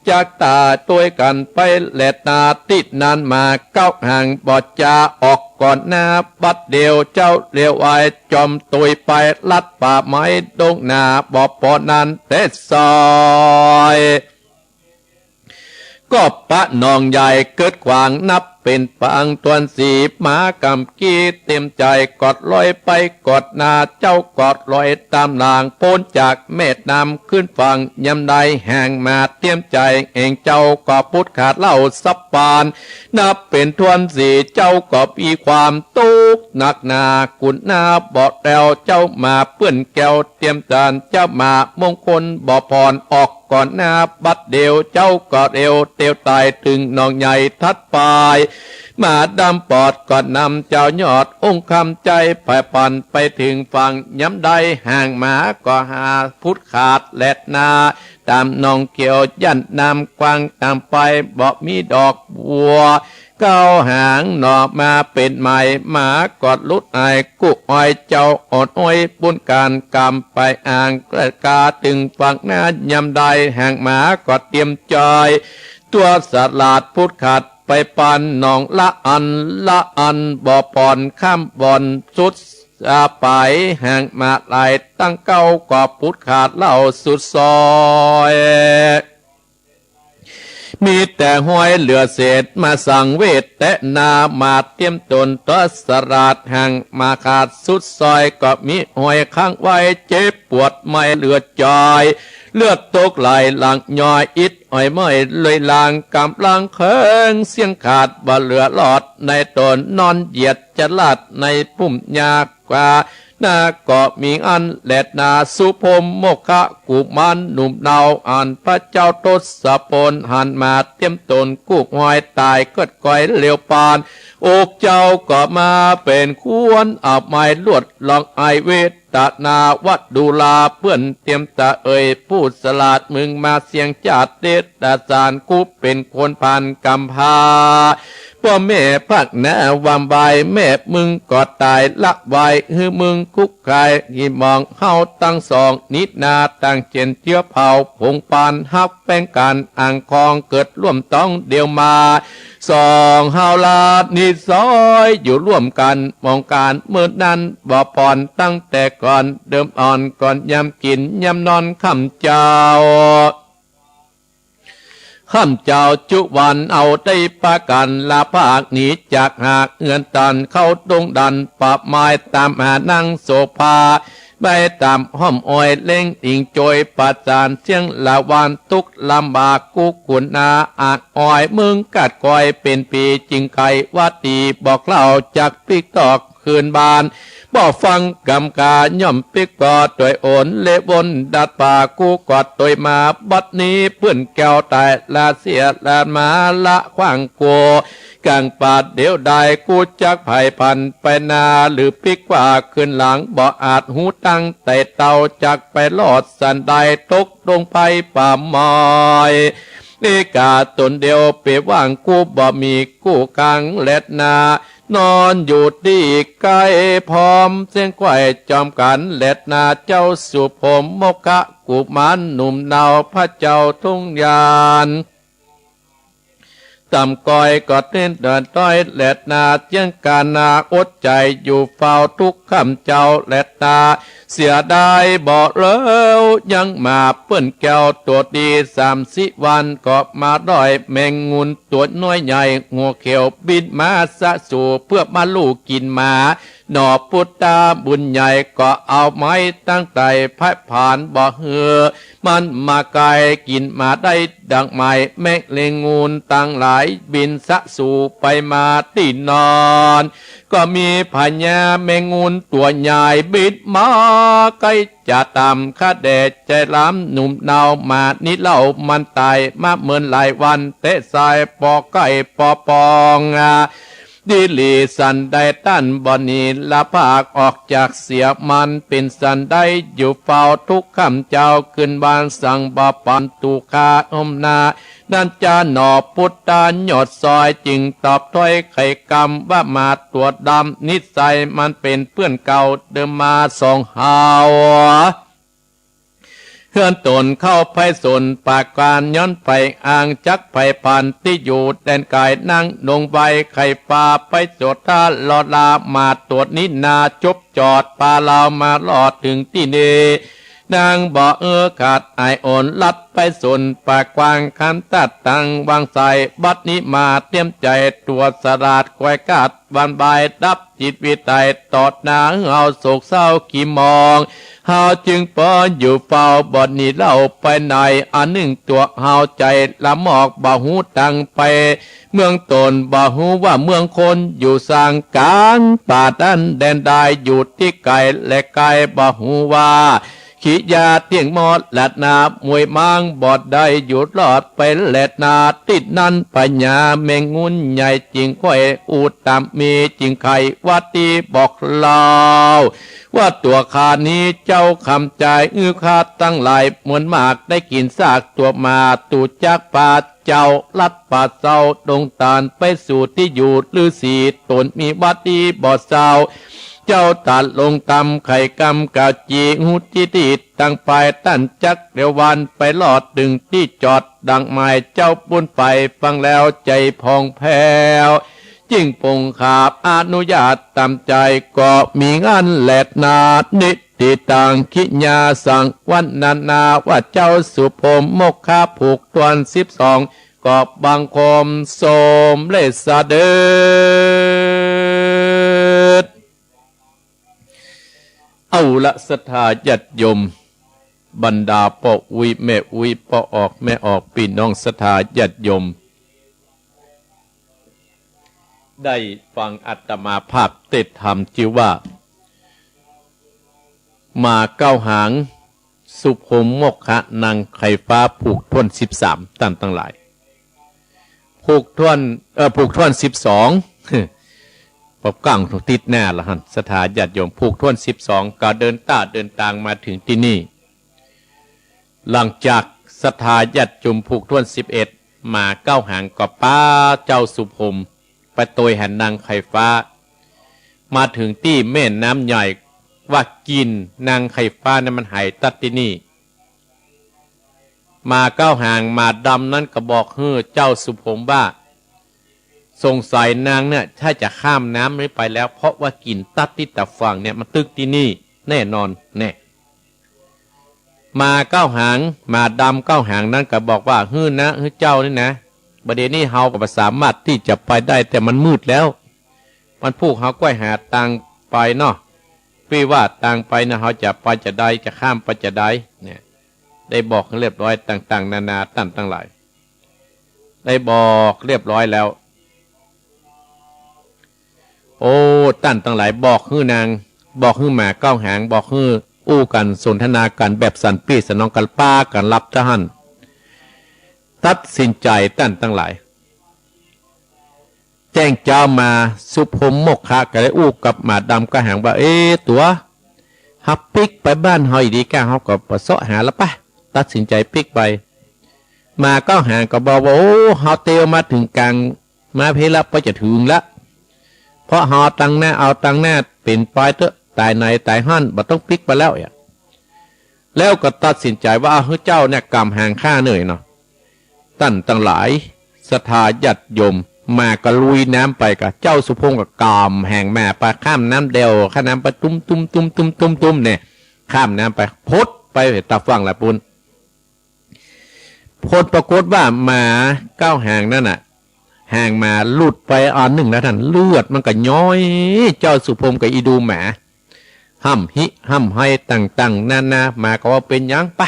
จักต๋าตวยกั๋นไปแลดนา ตี้นั้นมาเก๊าห่าง บ่จาออกก่อนนา บัดเดี่ยวเจ้าเหลียวไว จอมตวยไปลัดป่าไม้ดงนา บ่ปอนั้นแต๊สอย ก็ปะหนองใหญ่เกิดขวาง นับเป๋นปางตวนสี หมากำกี้เตียมใจ๋ กอดลอยไปกอดนา เจ้ากอดลอยต๋ามหลัง ป๊นจากแม่น้ำขึ้นฝั่ง ยามใดห่างมาเตียมใจ๋ แห่งเจ้าก็พุดขาดเล่าสับปาน นับเป๋นทวนสี เจ้าก็มีความตุ๊กข์นักหนา กุณนาบ่แล้ว เจ้ามาเปื้อนแก้วเตียมจาน เจ้ามามงคลบ่ผ่อน ออกก่อนนาบัดเดี่ยว เจ้าก็เร็วเตียวต๋าย เถิงหนองใหญ่ทัดปาย มาดำปอดก็นำเจ้ายอดองค์คำใจ๋ ไพร่พรานไปเถิงฝั่ง ยามใดห่างมาก็หาพุดขาดแลดนา ต๋ามหนองเขียวยันน้ำกว้างต๋ามไป บ่มีดอกบัว เก๊าหางหน่อมาเป๋นไหม หมากอดลุดอาย กู้อ้อยเจ้าอ่อนอ้อย บุญก๋านกำไปอ่าง กระกาเถิงฝั่งนา ยามใดห่างมาก็เตียมใจ๋ ตัวสลาดพุดขาดไปปานหนองละอันละอัน บ่ผ่อนข้ามบ่อนสุด อาไปห่างมาหลาย ตั้งเก๊าก็พุดขาดเล่าสุดซอย มีแต่ฮอยเหลือเศษ มาสังเวชแต๊นา มาเตียมตนตัวสลาด ห่างมาขาดสุดซอย ก็มีฮอยค้างไว้ เจ็บปวดไม่เหลือใจ๋ เลือดตกไหลหลั่งย้อย อิดอ้อยเมื่อยลุยลาง ก๋ำลังเคิงเสี้ยงขาด บ่เหลือรอดในต๋น นอนเหยียดจะลาดในปุ้มหญ้า กว่านาก็มีอั้นแลนา สุพรหมโมคคะกุมารหนุ่มเนา อันพระเจ้าทศพลหันมาเตียมต๋นกู้ฮอย ต๋ายเกิดก๋อยเหลียวปาน อกเจ้าก็มาเป๋นควร อับอายลวดลองอายเวทนา วะดูราเปื้อนเตียมตะเอ่ย ผู้สลาดมึงมาเสี้ยงจาติเดชสาร กูเป๋นคนผ่านกำพร้า ป้อแม่พรากหน้าหว่ำไหว แม่มึงก็ต๋ายละวาย หื้อมึงคุกคาย หิมองเฮาตังสอง นินาต่างเจียนเจื้อเผ่า ผงปานฮักแป้งกัน อ่างคองเกิดร่วมต้องเดียวมา สองเฮาลาดนิสอยอยู่ร่วมกั๋น มองก๋านเมินนั้นบ่ผ่อน ตั้งแต่ก่อนเดิมอ่อน ก่อนยามกิ๋นยามนอนค่ำเจ้า ค่ำเจ้าจุวันเอาได้ปากั๋น ลาพากหนีจากหากเฮือนตัน เข้าดงดันป่าไม้ต๋ามหานางโสภา ไปต๋ามห้อมอ้อยเล็งอิงโจย ประสานเสียงละวาน ตุ๊กข์ลำบากกู้ขุนนา อากอ้อยมึงกัดก๋อยเป๋นปี๋ จึงใค่ว่าดีบอกเล่า จักปิ๊กตอกคืนบ้าน บ่ฟังกำกา ย่อมปิ๊กก่อตวยโอน เลวนดัดป่า กู้ก็ตวยมา บัดนี้เปื้อนแก้วต๋าย ละเสียละมา ละขว้างกั๋ว ก๋างป่าเดียวดาย กู้จักไผผันไปนา หรือปิ๊กว่าคืนหลัง บ่อาจฮู้ตั้งไต่เต้า จักไปรอดสันใด ตกดงไพรป่าไม้ เอกาต๋นเดียวเป๋ว่าง กู้บ่มีกู้กั๋งแลนา นอนอยู่ตี้ใก้พร้อมเสี้ยงไขว้จอมกั๋นแลนา เจ้าสุพรหมโมคคะกุมารหนุ่มเนา พระเจ้าทรงญาณ ต่ำก้อยก็เต้นเดินต้อยแลนา เจียงกานาอดใจ๋อยู่เฝ้าทุกค่ำเจ้าแลนา เสียดายบ่แล้วยังมา เปื้อนแก้วตั๋วดี สามสี่วันก็มาด้อย แมงงูตั๋วน้อยใหญ่หัวเขียว บินมาสะสู่ เปื้อมาลู่กิ๋นหมา หน่อปุตตาบุญใหญ่ ก็เอาไม้ตั้งไต่ ไพร่ผลาญบ่หื้อมันมาไก๋ กิ๋นหมาได้ดั่งหมาย แมงงูตังหลายบินสะสู่ ไปมาตี้นอน ก็มีพญาแมงงูตั๋วใหญ่ บินมาใก้จะต๋าม ข้าแด่ใจล้ำหนุ่มเนา หมานี้เล่ามันต๋ายมาเมินหลายวัน เต๊ะสายปอใก้ปอปอง ดีหลีสันใดต้านบ่หนี ละพากออกจากเสีย มันเป๋นสันใดอยู่เฝ้าทุกค่ำเจ้า คืนวันสั่งบ่ปัน ตุ๊กข้าห้อมนา นั้นจาหน่อปุตตายอดซอย จึงตอบถ้อยไขกำ ว่าหมาตั๋วดำ นิสัยมันเป๋นเปื้อนเก่า เดิมมาสองเฮา เฮือนต๋นเข้าไพศาลป่ากว้าง ย้อนไปอ่างจักไผผ่าน ตี้อยู่แดนไก๋ นางดงไวไขปา ไปโสดาลอลา หมาตั๋วนี้นา จบจอดปาลาว มารอดเถิงตี้นี้ นางบ่เออขาดอายอ่อน ลัดไพศาลป่ากว้าง คันตัดตังวางใส่ บัดนี้มาเตรียมใจ๋ ตั๋วสลาดคอยกาด วันบ่ายดับจิตวิสัย ตอดหน้าเฮาโศกเศร้าขี้หมอง เฮาจึงปออยู่เฝ้า บ่หนีเล่าไปไหน อันนึ่งตั๋วเฮาใจ๋ละหมอก บ่ฮู้ตังไปเมืองต๋น บ่ฮู้ว่าเมืองคนอยู่สัง ก๋างป่าดันแดนใด อยู่ตี้ไก๋และใก้ บ่ฮู้ว่า ขี้ยาเตี้ยงมอดละนา มวยม้างบ่ได้อยู่รอดไปแลนา ตี้นั้นพญาแมงงูใหญ่ จึงค่อยอุตตมี จึงไขว่าดีบอกเล่า ว่าตั๋วข้านี้เจ้าคำใจ๋ อื้อข้าตังหลายมวลมาก ได้กิ๋นซากตั๋วหมา ตั๋วจักปาเจ้าลัดป่าเศร้า ดงต๋านไปสู่ตี้อยู่ฤๅษี ต๋นมีว่าดีบ่เศร้า เจ้าตัดลงต๋ามไขกำ กาจีฮู้จิติ ตังไปต้านจักเดียววัน ไปรอดเถิงตี้จอดดั่งหมาย เจ้าบุญไปฟังแล้วใจ๋ผ่องแผ้ว ยิ่งปงขาบอนุญาตต๋ามใจ๋ ก็มีอั้นแลนา นิติตัง ขิยาสัง วรรณนา ว่าเจ้าสุพรหมโมคคะผูกถ้วนสิบสอง ก็บังคมสมเร็จเสด็จ เอาละศรัทธาญาติโยม บรรดาป้ออุ๊ยแม่อุ๊ย ป้อออกแม่ออก ปี้น้องศรัทธาญาติโยม ได้ฟังอาตมาภาพเตสน์ธรรมจื้อว่า หมาเก๊าหาง สุพรหมโมคคะ นางไข่ฟ้า ผูกถ้วนสิบสาม ต้านตังหลาย ผูกถ้วน เอ่อ ผูกถ้วนสิบสอง ปะก้างติดหน้าละหั้น ศรัทธาญาติโยม ผูกถ้วนสิบสอง ก็เดินต้าเดินตางมาเถิงตี้นี่ หลังจากศรัทธาญาติโยมผูกถ้วนสิบเอ็ด หมาเก๊าหางก็ปาเจ้าสุพรหมไปตวยหานางไข่ฟ้า มาเถิงตี้แม่น้ำใหญ่ ว่ากิ๋นนางไข่ฟ้านั้นมันหายตั๊ดตี้นี่ หมาเก๊าหาง หมาดำนั้นก็บอกหื้อเจ้าสุพรหมว่า สงสัยนางเนี่ย ถ้าจะข้ามน้ำนี้ไปแล้ว เพราะว่ากิ๋นตั๊ดตี้ตะฝั่งเนี่ย มันตึกตี้นี่แน่นอนแน่ หมาเก๊าหาง หมาดำเก๊าหางนั้นก็บอกว่า หื้อนะ หื้อเจ้านี่นะ บ่าเดี่ยวนี้เฮาก็บ่สามารถตี้จะไปได้ แต่มันมืดแล้ว มันผูกเฮาก้อยหาตางไปเนาะ ปี้ว่าตางไปนะ เฮาจะไปจาใด จะข้ามไปจาใดเนี่ย ได้บอกเรียบร้อยต่างๆ นานา ต้านตังหลาย ได้บอกเรียบร้อยแล้ว โอ้ ต้านตังหลาย บอกหื้อนาง บอกหื้อหมาเก๊าหาง บอกหื้ออู้กั๋น สนทนากั๋นแบบสันปี้สันนองกั๋น ปากั๋นหลับเต้าหั้น ตัดสินใจ๋ ต้านตังหลาย แจ้งเจ๊ามา สุพรหมโมคคะก็ได้อู้กับหมาดำเก๊าหางว่า เอ๊ะ ตั๋ว เฮาปิ๊กไปบ้านเฮาอีกดีก้า เฮาก็บ่เซาะหาละปะ ตัดสินใจ๋ปิ๊กไป หมาเก๊าหางก็บอกว่า โอ้ เฮาเตียวมาเถิงก๋าง มาเพละ ปอจะเถิงละ เพราะเฮาตางหน้า เอาตางหน้าเป๋นปอยเต๊อะ ต๋ายไหนต๋ายหั้น บ่ต้องปิ๊กไปแล้วอะ แล้วก็ตัดสินใจ๋ว่า เอา หื้อเจ้าเนี่ยก๋ำหางข้าเน่ยเนาะ ต้านตังหลาย ศรัทธาญาติโยม หมาก็ลุยน้ำไปก่า เจ้าสุพรหมก็ก๋ำหางหมาไป ข้ามน้ำแด่ว ข้ามน้ำไป ตุ้ม ตุ้ม ตุ้ม ตุ้ม ตุ้ม ตุ้ม เนี่ย ข้ามน้ำไป พดไปตะฝั่งละปู๊น ผลปรากฏว่าหมาเก๊าหางนั้นน่ะ หางหมาหลุดไปอันนึ่งแล้วหั้น เลือดมันก็ย้อย เจ้าสุพรหมก็อีดูหมา ฮ่ำฮิฮ่ำไฮต่างๆ นานา หมาก็ว่า เป๋นหยัง ไป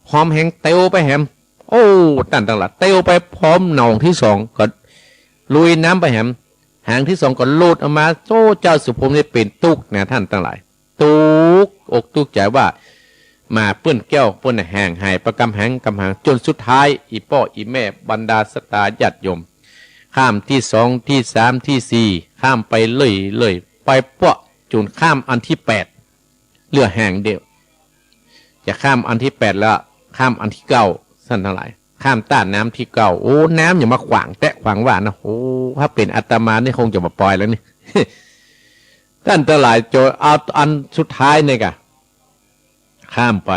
พร้อมแหงเตียวไปแหม โอ้ ต้านตังหลาย เตียวไปพร้อมหนองตี้สอง ก็ลุยน้ำไปแหม หางตี้สองก็หลุดออกมา โอ้ เจ้าสุพรหมนี่เป๋นตุ๊กข์นะ ต้านตังหลาย ตุ๊กข์อกตุ๊กข์ใจ๋ว่า หมาเปื้อนแก้วเปิ้นน่ะ ห่างหายไปกำหังกำหัง จ๋นสุดท้าย อี่ป้ออี่แม่ บรรดาศรัทธาญาติโยม ข้ามตี้สอง ตี้สาม ตี้สี่ ข้ามไปเรื่อยๆ ไปเปาะจ๋นข้ามอันตี้แปด เหลือหางเดียว จะข้ามอันตี้แปดแล้ว ข้ามอันตี้เก้า ต้านตังหลาย ข้ามต้าน้ำตี้เก้า โอ้ น้ำยังมาขวางแต๊ขวางว่านะ โอ้ ถ้าเป๋นอาตมานี่คงจะบ่ปอยแล้วนี่ ต้านตังหลาย จ๋นเอาอันสุดท้ายนี่ก่า ข้ามไป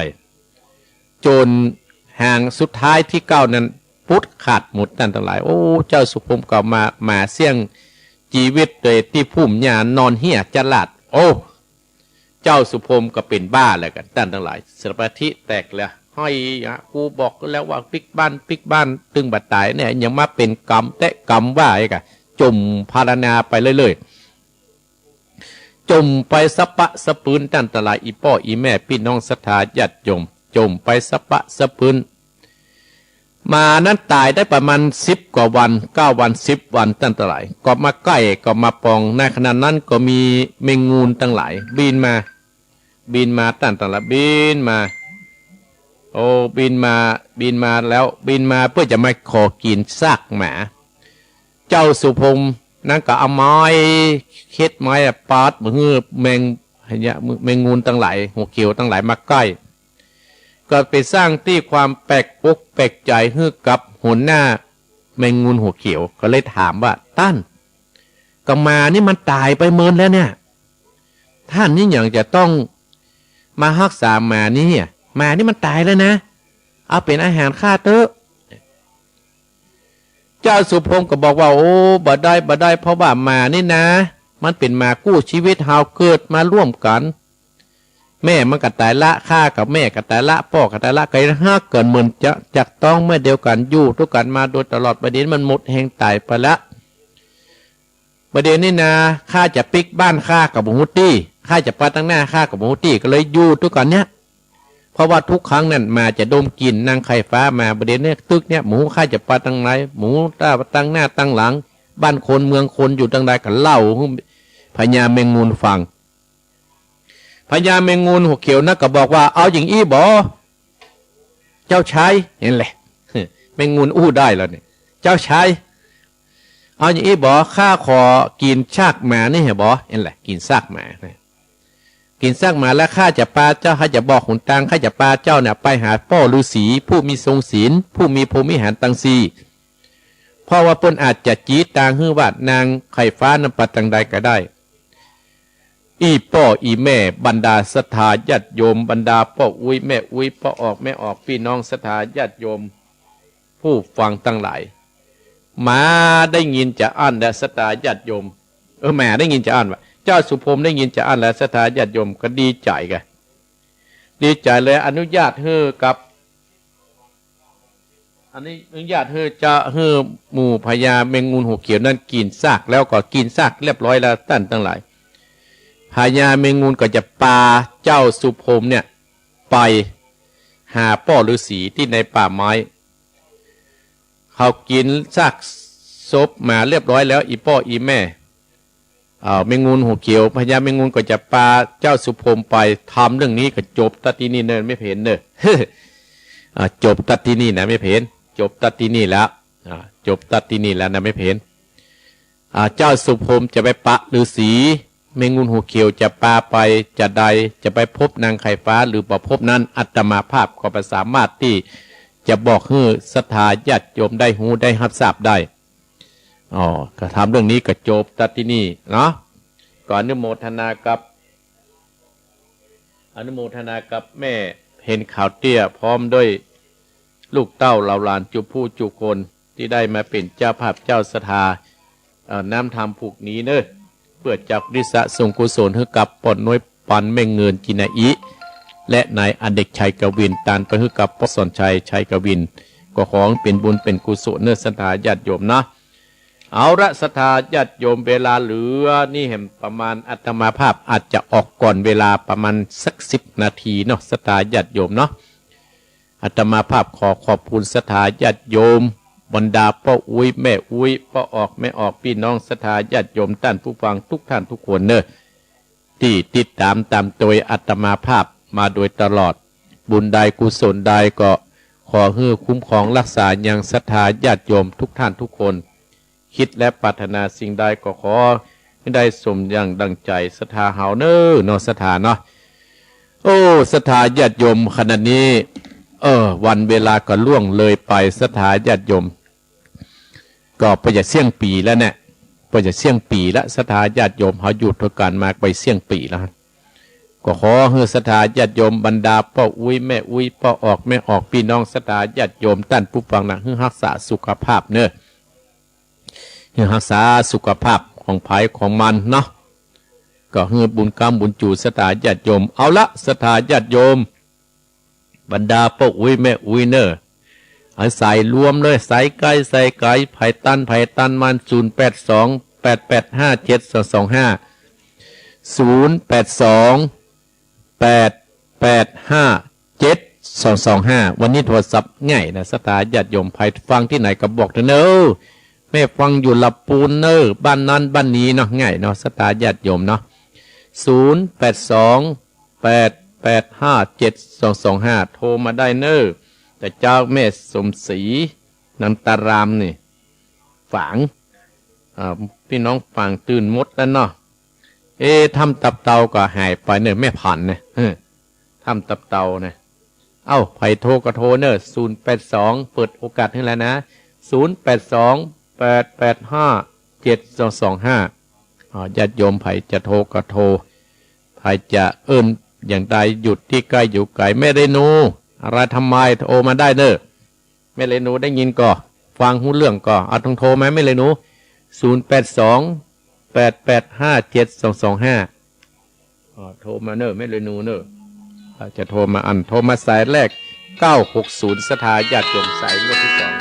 จ๋นหางสุดท้ายตี้เก้านั้น ปุดขาดหมด ต้านตังหลาย โอ้ เจ้าสุพรหมก็มา หมาเสี่ยงจีวิตโดยตี้ภูมิญาณ นอนเหียจาลาด โอ้ เจ้าสุพรหมก็เป๋นบ้าแล้วกั๋น ต้านตังหลาย สมาธิแตกแล้ว ห้อยอะ กูบอกแล้วว่าปิ๊กบ้าน ปิ๊กบ้าน ตึงบ่ต๋ายเนี่ย ยังมาเป๋นกำแต๊กำว่าอีกอะ จ๋มภาวนาไปเรื่อยๆ จ๋มไปสะปะสะปืน ต้านตังหลาย อี่ป้ออี่แม่ ปี้น้องศรัทธาญาติโยม จ๋มไปสะปะสะปืน หมานั้นต๋ายได้ประมาณสิบกว่าวัน เก้าวัน สิบวัน ต้านตังหลาย ก็มาใก้ ก็มาปอง ในขณะนั้นก็มีแมงงูตังหลายบินมา บินมา ต้านตังหลาย บินมา โอ้ บินมา บินมาแล้ว บินมาเปื้อจะมาขอกิ๋นซากหมา เจ้าสุพรหมนั้นก็เอาไม้ เข็ดไม้อะ ปาดบ่หื้อแมง แมงงูตังหลาย หัวเขียวตังหลายมาใก้ ก็เป๋นสร้างตี้ความแปลกอกแปลกใจ๋หื้อกับหัวหน้าแมงงูหัวเขียว ก็เลยถามว่า ต้าน ก็หมานี่มันต๋ายไปเมินแล้วเนี่ย ต้านนี่หยังจะต้องมาฮักษาหมานี่อะ หมานี่มันต๋ายแล้วนะ เอาเป๋นอาหารข้าเต๊อะ เจ้าสุพรหมก็บอกว่า โอ้ บ่ได้ บ่ได้ เพราะว่าหมานี่นะ มันเป๋นหมากู้จีวิต เฮาเกิดมาร่วมกั๋น แม่มันก็ต๋ายละ ข้ากับแม่ก็ต๋ายละ ป้อก็ต๋ายละ ก็ฮักกั๋นเหมือนจะ จักต้องแม่เดียวกั๋น อยู่ตวยกั๋นมาโดยตลอด บ่าเดี่ยวนี้มันหมดแฮงต๋ายไปละ บ่าเดี่ยวนี้นะ ข้าจะปิ๊กบ้านข้าก็บ่ฮู้ตี้ ข้าจะไปตางหน้าข้าก็บ่ฮู้ตี้ ก็เลยอยู่ตวยกั๋นเนี่ย เพราะว่าทุกครั้งนั้นหมาจะดมกลิ่นนางไข่ฟ้ามา บ่าเดี่ยวนี้ตึกเนี่ย หมู่ข้าจะไปตางใด หมู่ตางหน้าตางหลัง บ้านคนเมืองคนอยู่ตางใด ก็เล่าหื้อพญาแมงงูนฟัง พญาแมงงูนหัวเขียวนั้นก็บอกว่า เอาอย่างอี้บ่ เจ้าชาย หั้นแหละ แมงงูนอู้ได้แล้วเนี่ย เจ้าชาย เอาอย่างอี้บ่ ข้าขอกิ๋นซากหมานี่เหอะบ่ หั้นแหละ กิ๋นซากหมานะ กิ๋นซากหมาแล้วข้าจะปาเจ้า ข้าจะบอกหนตาง ข้าจะปาเจ้าเนี่ยไปหาป้อฤๅษี ผู้มีทรงศีล ผู้มีพรหมวิหารตังสี่ เพราะว่าเปิ้นอาจจะจี๊ตางหื้อว่านางไข่ฟ้านั้นไปตางใดก็ได้ อี่ป้ออี่แม่ บรรดาศรัทธาญาติโยม บรรดาป้ออุ๊ยแม่อุ๊ย ป้อออกแม่ออก ปี้น้องศรัทธาญาติโยม ผู้ฟังตังหลาย หมาได้ยินจาอั้นแลศรัทธาญาติโยม เออ หมาได้ยินจาอั้นว่า เจ้าสุพรหมได้ยินจาอั้นแลศรัทธาญาติโยมก็ดีใจ๋กะ ดีใจ๋เลย อนุญาตหื้อกับ อันนี้อนุญาตหื้อจะหื้อหมู่พญาแมงงูนหัวเขียวนั้นกิ๋นซาก แล้วก็กิ๋นซากเรียบร้อยแล้วต้านตังหลาย พญาแมงงูนก็จะปาเจ้าสุพรหมเนี่ยไปหาป้อฤๅษีตี้ในป่าไม้ เขากิ๋นซากศพหมาเรียบร้อยแล้ว อี่ป้ออี่แม่ อ้าว แมงงูนหัวเขียว พญาแมงงูนก็จะปาเจ้าสุพรหมไป ธรรมเรื่องนี้ก็จบตั๊ดตี้นี่เน่อแม่เพ็ญเน่อ อ่า จบตั๊ดตี้นี่นะแม่เพ็ญ จบตั๊ดตี้นี่แล้ว อ่า จบตั๊ดตี้นี่แล้วนะแม่เพ็ญ อ่า เจ้าสุพรหมจะไปปะฤๅษี แมงงูนหัวเขียวจะปาไปจาใด จะไปพบนางไข่ฟ้าหรือบ่พบนั้น อาตมาภาพก็บ่สามารถตี้จะบอกหื้อศรัทธาญาติโยมได้ฮู้ได้ฮับทราบได้ อ๋อ ก็ธรรมเรื่องนี้ก็จบตั๊ดตี้นี่เนาะ ก็อนุโมทนากับ อนุโมทนากับแม่เพ็ญขาวเตี้ย พร้อมด้วยลูกเต้าเหล่าหลานจุผู้จุคน ตี้ได้มาเป๋นเจ้าภาพเจ้าศรัทธา เอ่อ น้ำธรรมผูกนี้เน่อ เปื้อจะอุทิศส่วนกุศลหื้อกับป้อน้อยปันแม่เงินจินาอิ และนายอเนกชัยกวิน ตานไปหื้อกับป้อสอนชัยชัยกวิน ก็ขอเป๋นบุญเป๋นกุศลเน่อศรัทธาญาติโยมนะ เอาละศรัทธาญาติโยม เวลาเหลือนี่แหมประมาณ อาตมาภาพอาจจะออกก่อนเวลาประมาณสักสิบนาทีเนาะ ศรัทธาญาติโยมเนาะ อาตมาภาพขอขอบคุณศรัทธาญาติโยม บรรดาป้ออุ๊ยแม่อุ๊ย ป้อออกแม่ออก ปี้น้องศรัทธาญาติโยมต้านผู้ฟังทุกท่านทุกคนเน่อ ตี้ติดต๋ามต๋ามตวยอาตมาภาปมาโดยตลอด บุญใดกุศลใดก็ขอหื้อคุ้มครองฮักษายังศรัทธาญาติโยมทุกท่านทุกคน คิดและปรารถนาสิ่งใดก็ขอหื้อได้สมอย่างดั่งใจ๋ศรัทธาเฮาเน่อ เนาะศรัทธาเนาะ โอ้ ศรัทธาญาติโยม ขณะนี้ เออ วันเวลาก็ล่วงเลยไป ศรัทธาญาติโยม ก็ใก้จะเสี้ยงปี๋แล้วเนี่ย ใก้จะเสี้ยงปี๋แล้ว ศรัทธาญาติโยม เฮาอยู่ตวยกั๋นมาใก้เสี้ยงปี๋แล้ว ก็ขอหื้อศรัทธาญาติโยม บรรดาป้ออุ๊ยแม่อุ๊ย ป้อออกแม่ออก ปี้น้องศรัทธาญาติโยม ต้านผู้ฟังนะ หื้อฮักษาสุขภาพเน่อ หื้อฮักษาสุขภาพของใผของมันเนาะ ก็หื้อบุญกำบุญจู๋ศรัทธาญาติโยม เอาละ ศรัทธาญาติโยม บรรดาป้ออุ๊ยแม่อุ๊ยเน่อ อาศัยรวมเลย ใสใก้ใสไก๋ ใผตันใผตันมัน ศูนย์แปดสอง แปดแปดห้า เจ็ดสองสองห้า ศูนย์แปดสอง แปดแปดห้า เจ็ดสองสองห้า วันนี้โทรศัพท์ง่ายนะ ศรัทธาญาติโยม ใผฟังตี้ไหนก็บอกเถอะเน่อ แม่ฟังอยู่ละปูนเน่อ บ้านนั้นบ้านนี้เนาะ ง่ายเนาะ ศรัทธาญาติโยมเนาะ ศูนย์แปดสอง แปดแปดห้า เจ็ดสองสองห้า โทรมาได้เน่อ แต่เจ๊าแม่สมศรี นันตารามนี่ ฝาง อ่า ปี้น้องฝางตื่นหมดแล้วเนาะ เอ๊ะ ถ้ำตับเตาก็หายไปเน่อ แม่ผันเนี่ย เออ ถ้ำตับเตาเนี่ย เอ้า ใผโทรก็โทรเน่อ ศูนย์แปดสอง เปิดโอกาสหื้อแล้วนะ ศูนย์แปดสอง แปดแปดห้า เจ็ดสองสองห้า อ่า ญาติโยมใผจะโทรก็โทร ใผจะเอิ้นอย่างใด อยู่ตี้ใก้อยู่ไก๋ แม่เรนู อะไรทำไม โทรมาได้เน่อ แม่เรนูได้ยินก่อ ฟังฮู้เรื่องก่อ เอา ต้องโทรมาแม่เรนู ศูนย์แปดสอง แปดแปดห้า เจ็ดสองสองห้า อ่า โทรมาเน่อ แม่เรนูเน่อ อ่า จะโทรมาอัน โทรมาสายแรก เก้าหกศูนย์ ศรัทธาญาติโยม สายงวดตี้สอง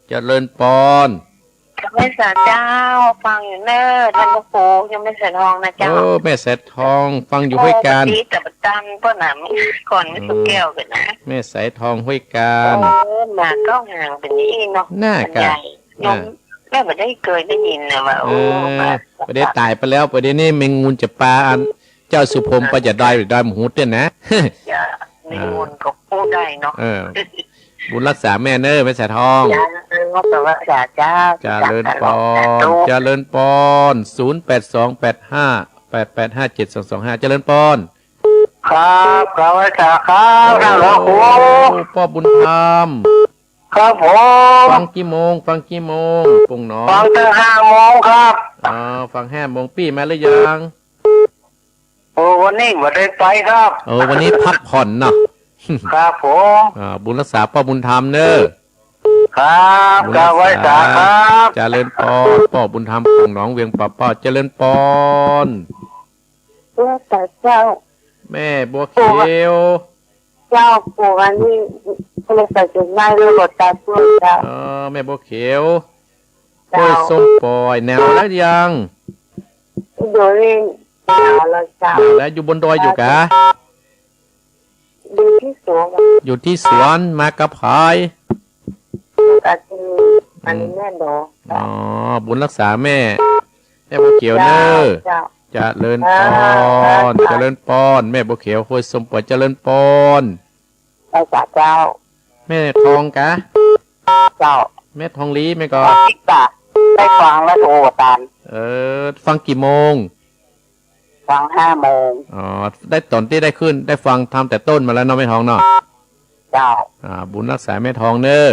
เจริญปอน เจ ไหว้สาเจ้า ฟังอยู่เน่อ ต้านพระครู โยมแม่สายทองนะเจ้า โอ้ แม่สายทอง ฟังอยู่ห้วยกาญ โอ้ ปฏิบัติตามเปิ้นน่ะ ก่อนไม่สุกแก้วกันนะ แม่สายทองห้วยกาญ โอ้ มาเก๊าห่างเป๋นอี้เนาะ น่ากะ โยม แม่บ่ได้เกยได้ยินนะว่า โอ้ เออ มา บ่ได้ต๋ายไปแล้ว บ่ได้นี่แมงงูจะปาอัน เจ้าสุพรหมไปจะดอย ดอยหมูเตี้ยนะ จ้ะ แมงงูก็พูดได้เนาะ เออ บุญรักษาแม่เน่อ แม่สายทอง จ้ะ บุญรักษาเจ้า เจริญปอน สาธุ เจริญปอน ศูนย์แปดสองแปดห้าแปดแปดห้าเจ็ดสองสองห้า เจริญปอน ครับ กราบไหว้สาครับ โอ้ ท่านพระครู ป้อบุญธรรม ครับผม ฟังกี่โมง ฟังกี่โมง ป่งหนอง ฟังตั้งห้าโมงครับ อ๋อ ฟังห้าโมง ปี้มาหรือยัง โอ้ วันนี้บ่ได้ไปครับ โอ้ วันนี้พักผ่อนเนาะ ครับผม อ่า บุญรักษาป้อบุญธรรมเน่อ ครับ บุญรักษา กราบไหว้สาครับ เจริญปอน ป้อบุญธรรม ป่งหนอง เวียงป่าเป้า เจริญปอน เจ้า แม่บัวเขียว เจ้า ปู่วันนี้ ไม่ได้ใส่ชุดไม้ด้วย บ่ตาเปื้อนเจ้า เออ แม่บัวเขียว เจ้า ห้วยส้มป่อย หนาวแล้วยัง อยู่นี่หนาวแล้วเจ้า หนาวแล้ว อยู่บนดอยอยู่กะ อยู่ตี้สวน อยู่ตี้สวน มากับใผ อยู่กับที่ อันนี้แม่ดอก อ๋อ บุญรักษาแม่ แม่บัวเขียวเน่อ เจ้า เจ้า เจริญปอน เจ้า เจริญปอน แม่บัวเขียว ห้วยส้มป่อย เจริญปอน ไหว้สาเจ้า แม่ทองกะ เจ้า แม่ทองลี แม่ก็ ได้ฟังแล้วโทรตาม เออ ฟังกี่โมง ฟังห้าโมง อ๋อ ได้ต๋อนตี้ได้ขึ้น ได้ฟังธรรมแต่ต้นมาแล้วเนาะ แม่ทองเนาะ เจ้า อ่า บุญรักษาแม่ทองเน่อ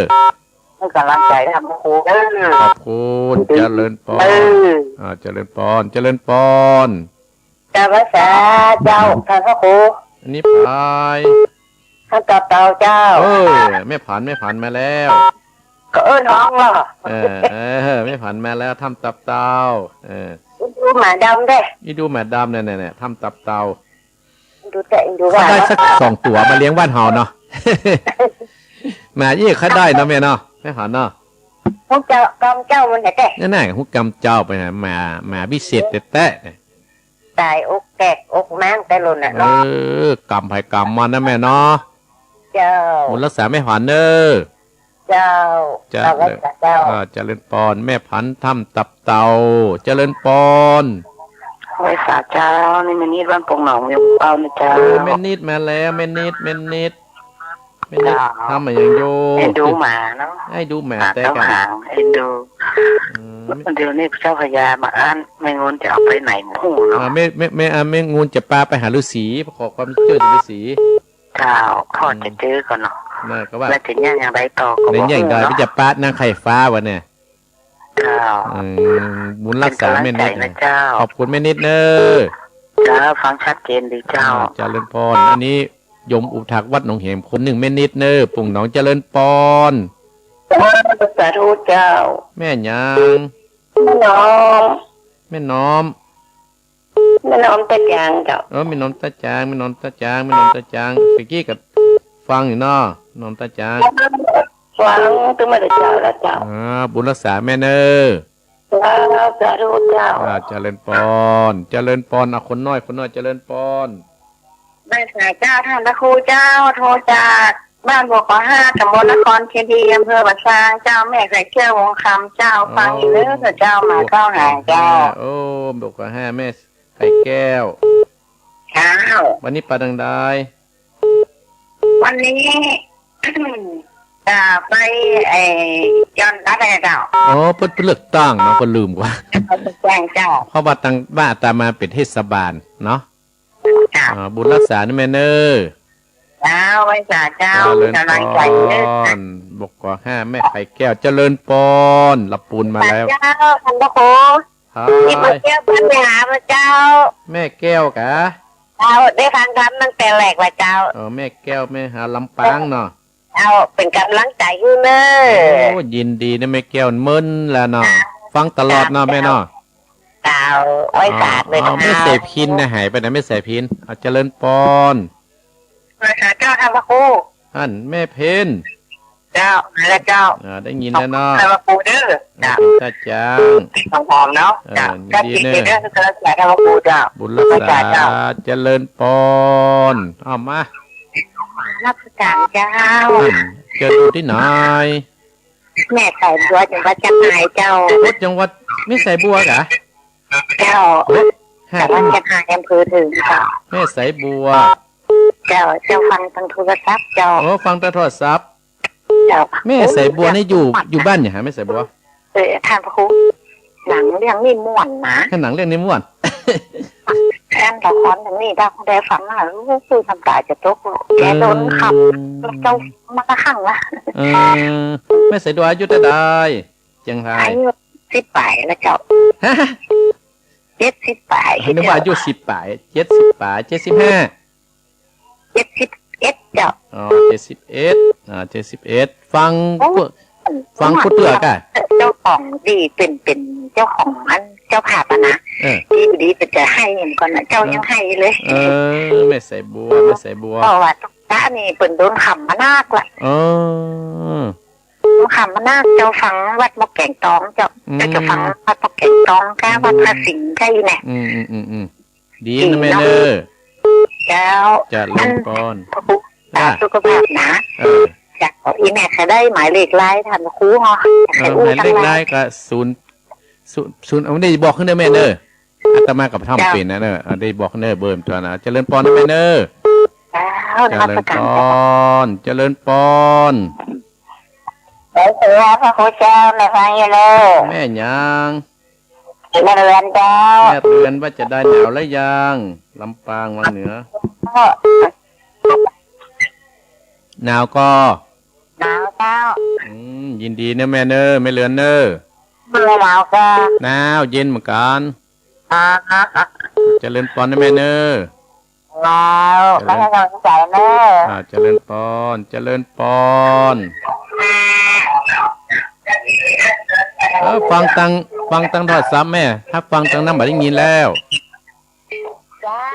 ให้ก๋ำลังใจ๋ท่านพระครูเน่อ ขอบคุณ เจริญปอน เออ อ่า เจริญปอน เจริญปอน กราบไหว้สาเจ้า ท่านพระครู อันนี้ใผ ท่านตาเตาเจ้า เออ แม่ผัน แม่ผันมาแล้ว ก็เอิ้นฮ้องเหรอ เออ เออ แม่ผันมาแล้ว ถ้ำตับเตา เออ อีดูหมาดำเด้ อีดูหมาดำ เนี่ย เนี่ย เนี่ย ถ้ำตับเตา ดูแต่ ดู เขาได้ ว่า สักสองตั๋วมาเลี้ยงบ้านเฮาเนาะ หมาอี้เขาได้เนาะแม่เนาะ แม่ผันเนาะ ฮู้กำเจ้ามันแต๊ๆ นั่นน่ะ ฮู้กำเจ้าไปนะ หมา หมาวิเศษแต๊ๆ เนี่ย ต๋ายอกแตกอกม้างแต่ละหนน่ะเนาะ เออ กำใผกำมันนะแม่เนาะ เจ้า บุญรักษาแม่ผันเน่อ เจ้า เจ้า เจ้า เจ้า อ่า เจริญปอน แม่ผันถ้ำตับเตา เจริญปอน ไหว้สาเจ้า นี่แม่นิดบ้านป่งหนอง เวียงป่าเป้านะเจ้า เออ แม่นิดมาแล้ว แม่นิด แม่นิด แม่นิด เจ้า ทำอะหยังอยู่ เอ็นดูหมาเนาะ เอ็นดูหมา หมา แต่ เจ้า กั๋น หาง เอ็นดู อืม เดี๋ยวนี้เจ้าพญามาอั้น แม่งูจะเอาไปไหนบ่ฮู้เนาะ อ่า แม่ แม่ แม่ อ่า แม่งูจะปาไปหาฤๅษี ขอความเจิญจากฤๅษี เจ้า พ่อจะเจิญก่อนเนาะ น่ะ ก็ว่า แล้วจะแย่งอย่างใดต่อก็บ่ฮู้เนาะ แย่งได้ จะปะนางไข่ฟ้าวะเนี่ย เจ้า อืม บุญรักษาแม่นิด เป๋นก๋ำลังใจ๋นะเจ้า ขอบคุณแม่นิดเน่อ เจ้า ฟังชัดเจนดีเจ้า อ่า เจริญปอน อันนี้โยมอุปัฏฐากวัดหนองแหมคนนึ่ง แม่นิดเน่อ ป่งหนอง เจริญปอน สาธุเจ้า แม่หยัง แม่น้อม แม่น้อม แม่น้อมตาจางเจ้า เออ แม่น้อมตาจาง แม่น้อมตาจาง แม่น้อมตาจาง ตะกี้ก็ฟังอยู่เนาะ น้อมตาจาง ฟังตึงมาแต่เจ๊าแล้วเจ้า อ่า บุญรักษาแม่เน่อ เจ้า สาธุเจ้า อ่า เจริญปอน เจริญปอน อ่ะ คนน้อย คนน้อย เจริญปอน ไหว้สาเจ้า ท่านพระครูเจ้า โทรจากบ้านบวกขวาห้า ตำบลนครเจดีย์ อำเภอป่าซางเจ้า แม่ไข่แก้ว วงคำเจ้า อ๋อ ฟังอยู่เน่อเจ้า มาเข้าหาเจ้า บวกขวาห้า โอ้ บวกขวาห้า แม่ไข่แก้ว เจ้า วันนี้ไปตางใด วันนี้ จะไป ไอ้ จอนตัดให้เจ้า อ๋อ เปิ้น เปิ้นเลือกตั้งเนาะ เปิ้นลืมกว่า เลือกตั้งเจ้า เพราะว่าตางบ้านอาตมาเป๋นเทศบาลเนาะ เจ้า อ่า บุญรักษาเน่อแม่เน่อ เจ้า ไหว้สาเจ้า เจริญปอน มีก๋ำลังใจ๋เน่อ บวกขวาห้า แม่ไข่แก้ว เจริญปอน ละปูนมาแล้ว เจ้า ท่านพระครู ครับ นี่แม่แก้ว ปัญหามาเจ้า แม่แก้วกะ เจ้า ได้ฟังธรรมตั้งแต่แรกละเจ้า เออ แม่แก้ว แม่หาลำปางเนาะ เจ้า เป๋นก๋ำลังใจ๋หื้อเน่อ โอ้ ยินดีเน่อแม่แก้ว เมินแล้วเนาะ ค่ะ ฟังตลอดเนาะแม่เนาะ เจ้า ไหว้สาเลย อ๋อ เจ้า แม่สายพิณน่ะ หายไปไหนแม่สายพิณ อ่ะ เจริญปอน ไหว้สาเจ้า ท่านพระครู อั้นแม่เพ็ญ เจ้า มาแล้วเจ้า อ่า ได้ยินแล้วเนาะ ขอบคุณพระครูเด้อ เจ้า อ่า เป็นตาจ้าง หอมๆ เนาะ เออ เจ้า ยินดีเนอะ เจ้า กินเด้อ กำลังใจให้พระครูเจ้า บุญรักษา เจ้า เจริญปอน เอามา นมัสการเจ้า ท่านเกิดอยู่ตี้ไหน แม่สายบัว จังหวัดเจียงรายเจ้า โอ้ จังหวัดแม่สายบัวกะ เจ้า โอ้ ฮะ จังหวัดเจียงราย อำเภอเถิงเจ้า แม่สายบัว เจ้า เจ้าฟังตางโทรศัพท์เจ้า โอ้ ฟังตางโทรศัพท์ เจ้า แม่สายบัวนี่อยู่ อยู่บ้านหยังฮะ แม่สายบัว เออ ท่านพระครู หนังเรื่องนี้ม่วนนะ หนังเรื่องนี้ม่วน แอนละครเรื่องนี้ ถ้าได้ฟังแล้ว โอ้โห น้ำตาจะตก แกโดนขับ เออ เจ้ามาละครั้งละ เออ แม่สายบัวอายุเต้าใด เจียงราย อายุสิบปลายแล้วเจ้า ฮะ เจ็ดสิบปลาย นึกว่าอายุสิบปลาย เจ็ดสิบปลาย เจ็ดสิบห้า เจ็ดสิบเอ็ดเจ้า อ๋อ เจ็ดสิบเอ็ด อ่า เจ็ดสิบเอ็ด ฟัง โอ้ กู้ ฟังกู้เตื้อกะ เจ้าของตี้เป๋น เป๋นเจ้าของอันเจ้าภาพอะนะ เออ ตี้ดีเป๋นจะไห้เหมือนกั๋นนะ เจ้ายังไห้เลย เออ แม่สายบัว แม่สายบัว เพราะว่าตุ๊กตานี่เป๋นโดนขับมานักละ เออ โดนขับมานัก เจ้าฟังวัดหม้อแก๋งตองเจ้า อืม เจ้าจะฟังวัดหม้อแก๋งตองกะ อืม วัดพระสิงห์กะอี้แหละ อืม อืม อืม อืม ดีนะแม่เนอะ เจ้า เจริญปอน พระครู อ่ะ สุขภาพนะ เออ เจ้า อีแม่ก็ได้หมายเลขไลน์ท่านพระครูเหรอ เออ หมายเลขไลน์ก็ศูนย์ ศูนย์ ศูนย์ เอาได้บอกขึ้นเด้อแม่เนอะ อาตมากับท่านเป๋นนะเนอะ เอาได้บอกเนอะ เบอร์มันตัวนะ เจริญปอนนะแม่เนอะ เจ้า เจริญปอน นมัสการเจ้า เจริญปอน เออ พระครูเจ้า แม่ฟังอยู่เนอะ แม่หยัง แม่เรือนเจ้า แม่เรือนว่าจะได้หนาวแล้วยัง ลำปางวังเหนือ หนาวก่อ หนาวเจ้า อืม ยินดีเนอะแม่เนอะ แม่เรือนเนอะ เมื่อหนาวก็ หนาว เย็นเหมือนกั๋น อ่า เจริญปอนนะแม่เนอะ เจ้า เจริญ ขอให้กำลังใจเนอะ อ่า เจริญปอน เจริญปอน เออ ฟังตาง ฟังตางโทรศัพท์แม่ ถ้าฟังตางนั้นบ่ได้ยินแล้ว เจ้า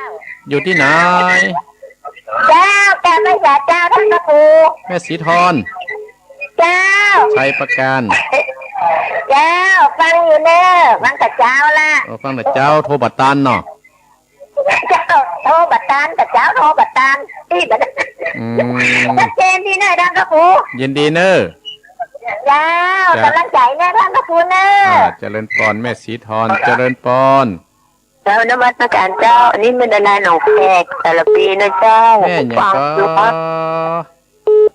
อยู่ตี้ไหน เจ้า แม่สายบัวเจ้า ท่านพระครู แม่ศรีทร เจ้า ชัยประการ เจ้า ฟังอยู่เนอะ ฟังแต่เจ๊าละ โอ้ ฟังแต่เจ๊า โทรบ่ตันเนาะ เจ้า โทรบ่ตัน แต่เจ๊าโทรบ่ตัน ตี้บ่ตัน อืม ชัดเจนดีเนอะ ท่านพระครู ยินดีเนอะ เจ้า เจ้า กำลังใจเนอะ ท่านพระครูเนอะ อ่า เจริญปอน แม่ศรีทร เจริญปอน เจ้า นมัสการเจ้า อันนี้แม่ดาราหนองแฝก สารภีนะเจ้า แม่หยังก่อ ฟังอยู่ครับ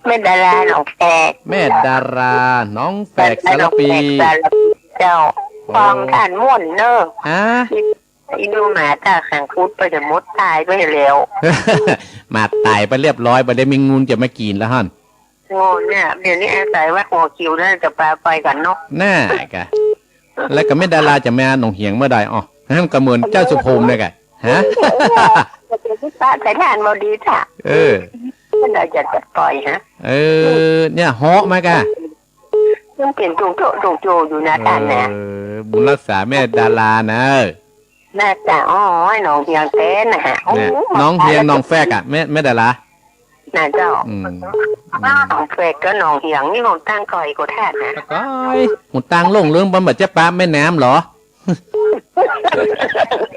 แม่ดาราหนองแฝก แม่ดาราหนองแฝก สารภี แม่ดาราหนองแฝก สารภีเจ้า โอ้ ฟังท่านม่วนเนอะ ฮะ อีหนูหมาตาแข็งคุดไปเดี๋ยวมดต๋ายไปแล้ว หมาต๋ายไปเรียบร้อย บ่ได้มีงูจะมากิ๋นแล้วหั้น งูเนี่ย เดี๋ยวนี้อาศัยวัดหัวคิวน่าจะปาไปกั๋นเนาะ น่ากะ แล้วก็แม่ดาราจะมาหนองเหียงเมื่อใด อ๋อ หั้นก็เหมือนเจ้าสุภูมิเนี่ยกะ ฮะ จะเป็นที่ปะใส่ท่านบ่ดีจ้ะ เออ เมื่อใดจะจัดปล่อยฮะ เออ เนี่ย เหาะมากะ ยังเป๋นตุงโจ้ตุงโจอยู่นะท่านนะ เออ บุญรักษาแม่ดารานะ น่าจะ อ๋อ หนองเหียงแต๊นะฮะ เนี่ย โอ้โห หนองเหียง หนองแฝกอะ แม่ แม่ดารา น่ะเจ้า อืม อืม หนองแฝกกับหนองเหียงนี่หนตางไก๋กว่าท่านนะ ตะไก๋ หนตางโล่งเริง บ่าจะปะแม่น้ำเหรอ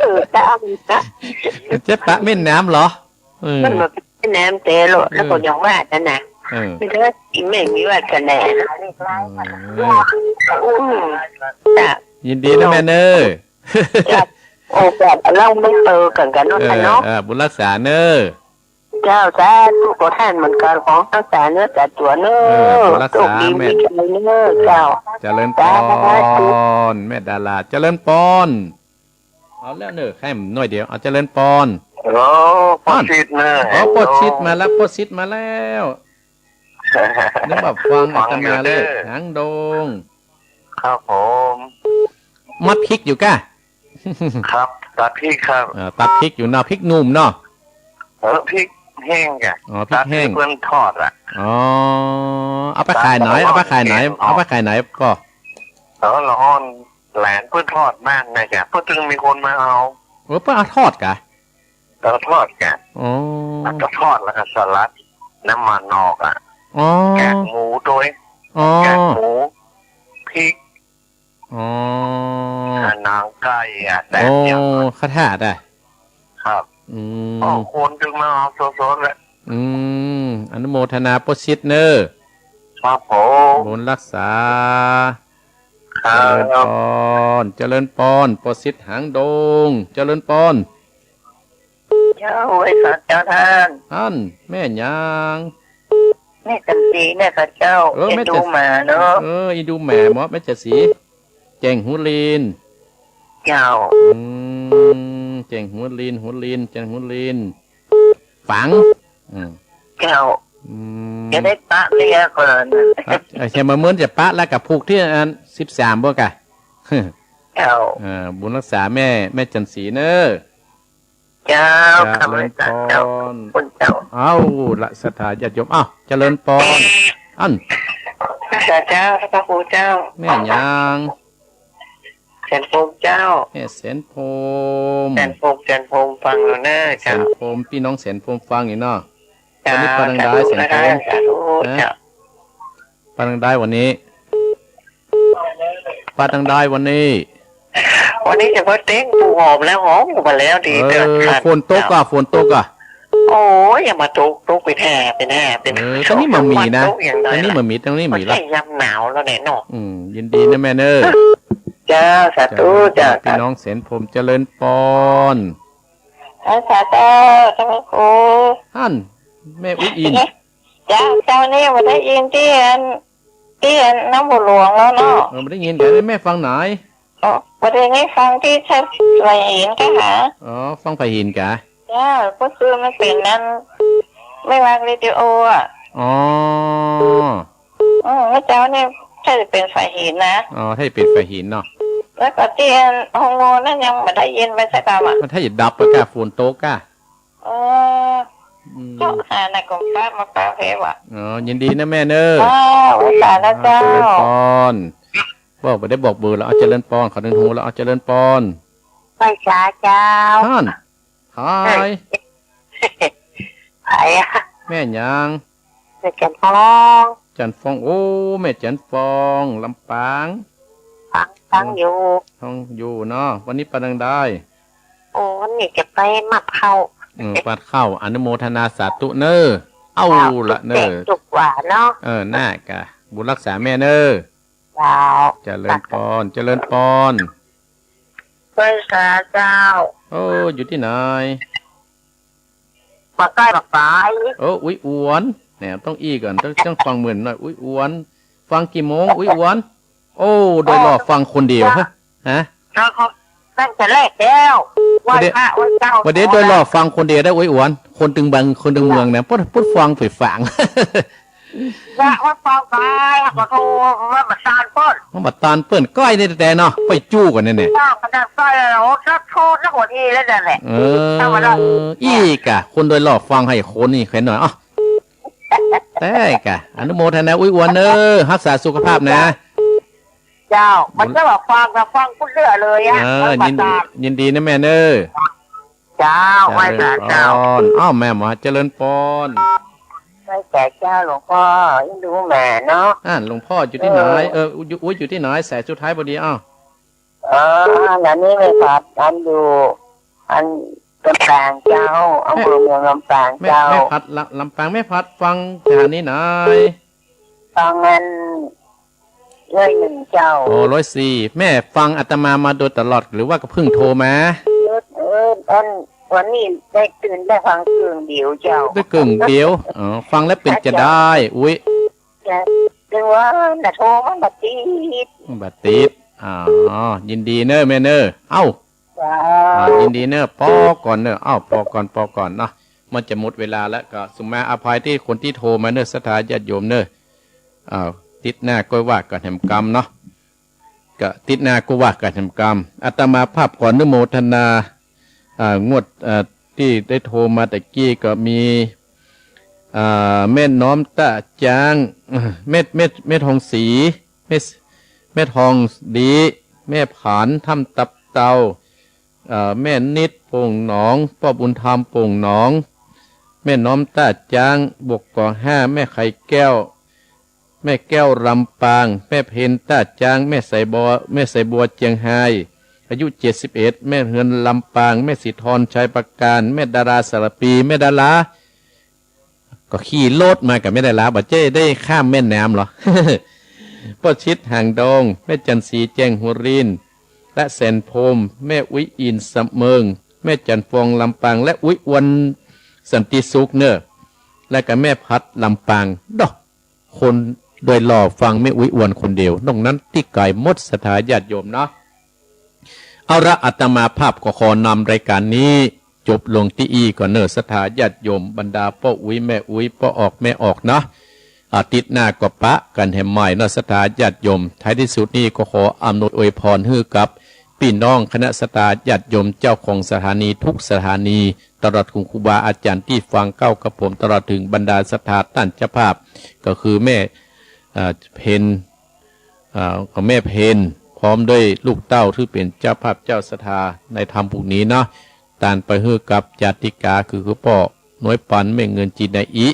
เออ เจ้า จะปะแม่น้ำเหรอ เออ มันบ่แม่น้ำแต๊โลด แล้วก็ยังว่านั่นนะ เออ ไม่ได้กิ๋นแม่งมีวาสนา เออ อืม จ้ะ ยินดีนะแม่เนอะ จ้ะ โอกาสเราไม่เจอกั๋นกั๋นเนาะ เออ ท่านเนาะ เออ บุญรักษาเนอะ เจ้า สาธุ ขอท่านเหมือนกั๋น ของรักษาเนื้อรักษาตั๋วเนอะ เออ บุญรักษา โชคดี แม่ มีชัยเนอะ เจ้า เจริญปอน สาธุ แม่ดารา เจริญปอน เอาแล้วเนอะ แค่หน่อยเดียว เอา เจริญปอน ฮัลโหล ป้อชิดเนอะ อ๋อ ป้อชิดมาแล้ว ป้อชิดมาแล้ว นึกว่าฟังอาตมาเลย ฟังอยู่เด้อ หางดง ครับผม มัดพริกอยู่ก้า ครับ ตัดพริกครับ เออ ตัดพริกอยู่เนาะ พริกหนุ่มเนาะ เออ พริกแห้งจ้ะ อ๋อ พริกแห้ง ตัดเปิ้นทอดอะ อ๋อ เอาไปขายไหน ตัด เอาไปขายไหน เอาไปขายไหนป้อ เออ ละอ่อน หลานเปิ้นทอดบ้างนะจ๊ะ เปิ้นจึงมีคนมาเอา เออ เปิ้นเอาทอดกะ เออ ทอดกะ อ๋อ แล้วก็ทอดแล้วก็สลัด น้ำมันออกอะ อ๋อ กากหมูตวย อ๋อ แกงหมู พริก อ๋อ อ่า หนังไก่อะ แต่ โอ้ เดียว ข้าถ้าได้ ครับ อืม อ๋อ คนจึงมาเอาสดๆ แหละ อืม อนุโมทนาป้อสิทธิ์เน่อ ครับผม บุญรักษา ครับ เจริญปอน เจริญปอน ป้อสิทธิ์หางดง เจริญปอน เจ้า ไหว้สาเจ้าต้าน อั้น แม่หยัง แม่จันทร์ศรีเนี่ยค่ะเจ้า เออ แม่จันทร์ศรี เอ็นดูหมาเนาะ เออ เอ็นดูหมาเนาะ แม่จันทร์ศรี แจ้งหูลิน เจ้า อืม แจ้งหูลิน หูลิน แจ้งหูลิน ฝัง อืม เจ้า อืม จะได้ปะเรียก่อน อ่ะ เออ ใช่ มาเมินจะปะแล้วกับผูกตี้อันสิบสามบ่กะ เจ้า เออ บุญรักษาแม่ แม่จันทร์ศรีเน่อ เจ้า เจริญปอน ขอบคุณเจ้า เอ้าละ ศรัทธาญาติโยม เอ้า เจริญปอน อั้น เจ้า พระครูเจ้า แม่หยัง แสนพรหมเจ้า แม่แสนพรหม แสนพรหม แสนพรหมฟังอยู่เน่อเจ้า แสนพรหม ปี้น้องแสนพรหมฟังอยู่เนาะ เจ้า วันนี้ปาดังดาย สาธุ แสนพรหม สาธุ นะ เจ้า ปาดังดายวันนี้ ปาดังดายวันนี้ วันนี้จะมาเต้งปูหอมแล้ว หอมมาแล้วดี เออ เดือดขัด ฝนตกก่ะ เจ้า ฝนตกก่ะ โอ้ย อย่ามาตก ตกไปแท้ ไปแท้ ไปแท้ เออ ตรงนี้มันมีนะ ตกอย่างใด ตรงนี้มันมี ตรงนี้มีละ มันใกล้ยามหนาวแล้วเนี่ยเนาะ อืม ยินดีนะแม่เน่อ เจ้า สาธุ เจ้า เจ้า ปี้น้องแสนพรหม เจริญปอน สาธุ เจ้า พระครู อั้น แม่อุ๊ยอิน เจ้า เจ้านี่มาได้ยินตี้อัน ตี้อันหนองบัวหลวงแล้วเนาะ เออ มาได้ยิน แต่แม่ฟังไหน อ๋อ บ่ได้ยิน ฟังตี้ฝ่ายหินกะหา อ๋อ ฟังฝ่ายหินกะ เจ้า ก็คือมันเป๋นอัน แม่รักเรดิโออะ อ๋อ อืม เมื่อเจ๊านี่ถ้าจะเป๋นฝ่ายหินนะ อ๋อ ถ้าจะเป๋นฝ่ายหินเนาะ แล้วก็ตี้อันโฮงโมนั่นยังบ่ได้ยินไปสักกำอะ มันถ้าจะดับไปกะ ฝนตกกะ เออ อืม ก็หาหน้ากรมพระมาปาเพวะ อ๋อ ยินดีนะแม่เน่อ อ้าว ไหว้สานะเจ้า เจริญปอน บอกบ่ได้บอกเบอร์แล้ว เอาเจริญปอน เขาถึงฮู้แล้ว เอาเจริญปอน ไหว้สาเจ้า ท่าน ฮาย ใผอะ แม่หยัง แม่จันทร์ฟอง จันทร์ฟอง โอ้ แม่จันทร์ฟอง ลำปาง ฟัง ฟังอยู่ ฟังอยู่เนาะ วันนี้ปาดังดาย โอ้ วันนี้จะไปมัดเข้า เออ มัดเข้า อนุโมทนาสาธุเน่อ เอา เจ้า ละเน่อ ทุกแสงทุกวาเนาะ เออ น่ากะ บุญรักษาแม่เน่อ เจ้า เจริญปอน เจริญปอน ไหว้สาเจ้า โอ้ อยู่ตี้ไหน ปากใต้ปากใต้ เออ อุ๊ยอวน เนี่ย ต้องอี้ก่อน ต้อง ต้องฟังเหมือนหน่อย อุ๊ยอวน ฟังกี่โมง อุ๊ยอวน โอ้ โดยรอบฟังคนเดียว ฮะ ฮะ แล้วก็ตั้งแต่แรกแล้ว ไหว้พระไหว้เจ้า บ่ได้ โดยรอบฟังคนเดียวได้ อุ๊ยอวน คนตึงบัง คนตึงเมืองเนี่ย ปุ๊ด ปุ๊ดฟังไปฟัง ว่า ว่าฟังไป ขอโทษ ว่าบ่ตานเปิ้น ว่าบ่ตานเปิ้น ก้อยนี่แต่เนาะ ไปจู้กันนี่เนี่ย ว่าขนาดก้อยแล้ว โอ้ ขอโทษนะ หัวทีแล้วนั่นแหละ เออ ธรรมดา อี้กะ คนโดยรอบฟังให้คนนี่แค่หน่อย อ๋อ แต่กะ อนุโมทนาอุ๊ยอวนเน่อ รักษาสุขภาพนะ เจ้า มันจะแบบฟังแบบฟังกู้เรื่องเลยอะ เออ มัน ยิน มาตาม ยินดีนะแม่เน่อ เจ้า ไหว้สาเจ้า เจริญปอน อ้าว แม่หมอ เจริญปอน ไหว้สาเจ้าหลวงพ่อ ยังดูแม่เนาะ อ่า หลวงพ่ออยู่ตี้ไหน เออ เออ อยู่ อุ๊ย อยู่ตี้ไหน สายสุดท้ายพอดี อ้าว เออ อันนี้แม่ผัด อันอยู่ อันลำปางเจ้า อำเภอเมืองลำปาง แม่ เจ้า แม่ผัด ลำ ลำปาง แม่ผัดฟังสถานีไหน ฟังอัน ร้อยหนึ่งเจ้า อ๋อ ร้อยสี่ แม่ฟังอาตมามาโดยตลอด หรือว่าก็เพิ่งโทรมา เออ เออ อัน วันนี้ได้ตื่นได้ฟังเกิ่งเดียวเจ้า ได้เกิ่งเดียว อ๋อ ฟังแล้วเป๋นจะใด อุ๊ย จะ ถึงว่าน่ะโทรมันบ่ติด บ่ติด อ๋อ ยินดีเน่อแม่เน่อ เอ้า เจ้า อ่า ยินดีเน่อ ปอก่อนเน่อ เอ้า ปอก่อน ปอก่อนเนาะ มันจะหมดเวลาแล้ว ก็สุมาอภัยตี้คนตี้โทรมาเน่อ ศรัทธาญาติโยมเน่อ อ้าว ติ๊ดหน้าก็ว่ากั๋นแหมกำเนาะ ก็ติ๊ดหน้าก็ว่ากั๋นแหมกำ อาตมาภาพขออนุโมทนา อ่า งวด อ่า ตี้ได้โทรมาตะกี้ก็มี อ่า แม่น้อมต้าจ๊าง แม่ แม่ แม่ทองศรี แม่ แม่ทองดี แม่ผานถ้ำตับเตา เอ่อ แม่นิดโป่งหนอง ป้อบุญธรรมโป่งหนอง แม่น้อมต้าจ๊าง บกกอกห้า แม่ไข่แก้ว แม่แก้วลำปาง แม่เพ็ญต้าจ๊าง แม่สายบัว แม่สายบัวเจียงฮาย อายุเจ็ดสิบเอ็ด แม่เฮือนลำปาง แม่สีทรชัยประการ แม่ดาราสารปี แม่ดารา ก็ขี่รถมากับแม่ดารา บ่ใจ้ได้ข้ามแม่น้ำเหรอ ป้อชิดหางดง แม่จันทร์ศรีแจ้งหัวรินทร์ และแสนพรหม แม่อุ๊ยอินทร์สะเมิง แม่จันทร์ฟองลำปาง และอุ๊ยอวนสันติสุขเน่อ และก็แม่พัดลำปาง ดอก คนโดยรอบฟังแม่อุ๊ยอวนคนเดียว นอกนั้นตี้ไก๋หมด ศรัทธาญาติโยมเนาะ เอาละ อาตมาภาพก็ขอนำรายการนี้จบลงตี้อี้ก่อนเน่อ ศรัทธาญาติโยม บรรดาป้ออุ๊ยแม่อุ๊ย ป้อออกแม่ออกเนาะ อาทิตย์หน้าก็ปะกั๋นแหมใหม่เนาะ ศรัทธาญาติโยม ท้ายที่สุดนี้ก็ขออำนวยอวยพรหื้อกับปี้น้องคณะศรัทธาญาติโยม เจ้าของสถานีทุกสถานี ตลอดถึงครูบาอาจ๋ารย์ตี้ฟังเก้ากับผม ตลอดถึงบรรดาศรัทธาต้านเจ้าภาพ ก็คือแม่ เอ่อ เพ็ญ เอ่อ ก็แม่เพ็ญ พร้อมด้วยลูกเต้า ซึ่งเป๋นเจ้าภาพเจ้าศรัทธาในธรรมปุกนี้เนาะ ต้านไปหื้อกับจาติกา คือ คือป้อน้อยปัน แม่เงินจีนายอิ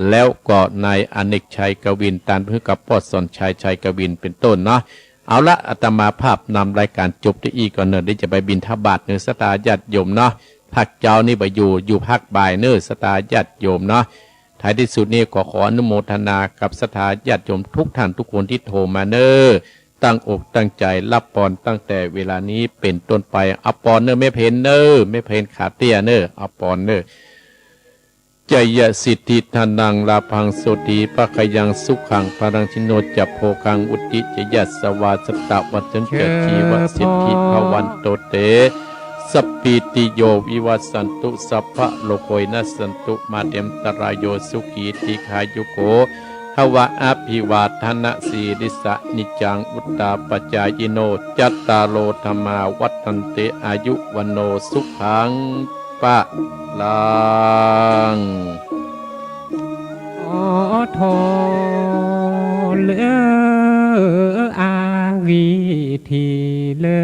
แล้วก็นายอเนกชัยกวิน ต้านไปหื้อกับป้อสอนชัยชัยกวิน เป๋นต้นเนาะ เอาละ อาตมาภาพนำรายการจบตี้อี้ก่อนเน่อ เดี๋ยวจะไปบิณฑบาตเน่อ ศรัทธาญาติโยมเนาะ ภาคเจ๊านี้บ่อยู่ อยู่ภาคบ่ายเน่อ ศรัทธาญาติโยมเนาะ ท้ายที่สุดนี้ก็ขออนุโมทนากับศรัทธาญาติโยมทุกท่านทุกคนตี้โทรมาเน่อ ตั้งอกตั้งใจ๋ฮับปอนตั้งแต่เวลานี้เป๋นต้นไป เอาปอนเน่อแม่เพ็ญเน่อ แม่เพ็ญขาเตี้ยเน่อ เอาปอนเน่อ จายะสิทธิธนังลาภังโสติภะคะยังสุขังพลังชิโนจะโภคังวุฒิจยะสวาสตะวัตถุจะชีวะสิทธิภวันโตเต สัพพีติโยวิวัสสันตุ สัพพะโรโควินัสสันตุ มาเตอันตรายโย สุขีทีฆายุโก ภะวะ อภิวาทนะสีลิสสะ นิจจังวุฑฒาปะจายิโน จัตตาโรธัมมาวัฑฒันติ อายุวัณโณสุขัง พะลัง ขอโทษเลิอาวีทีเลิ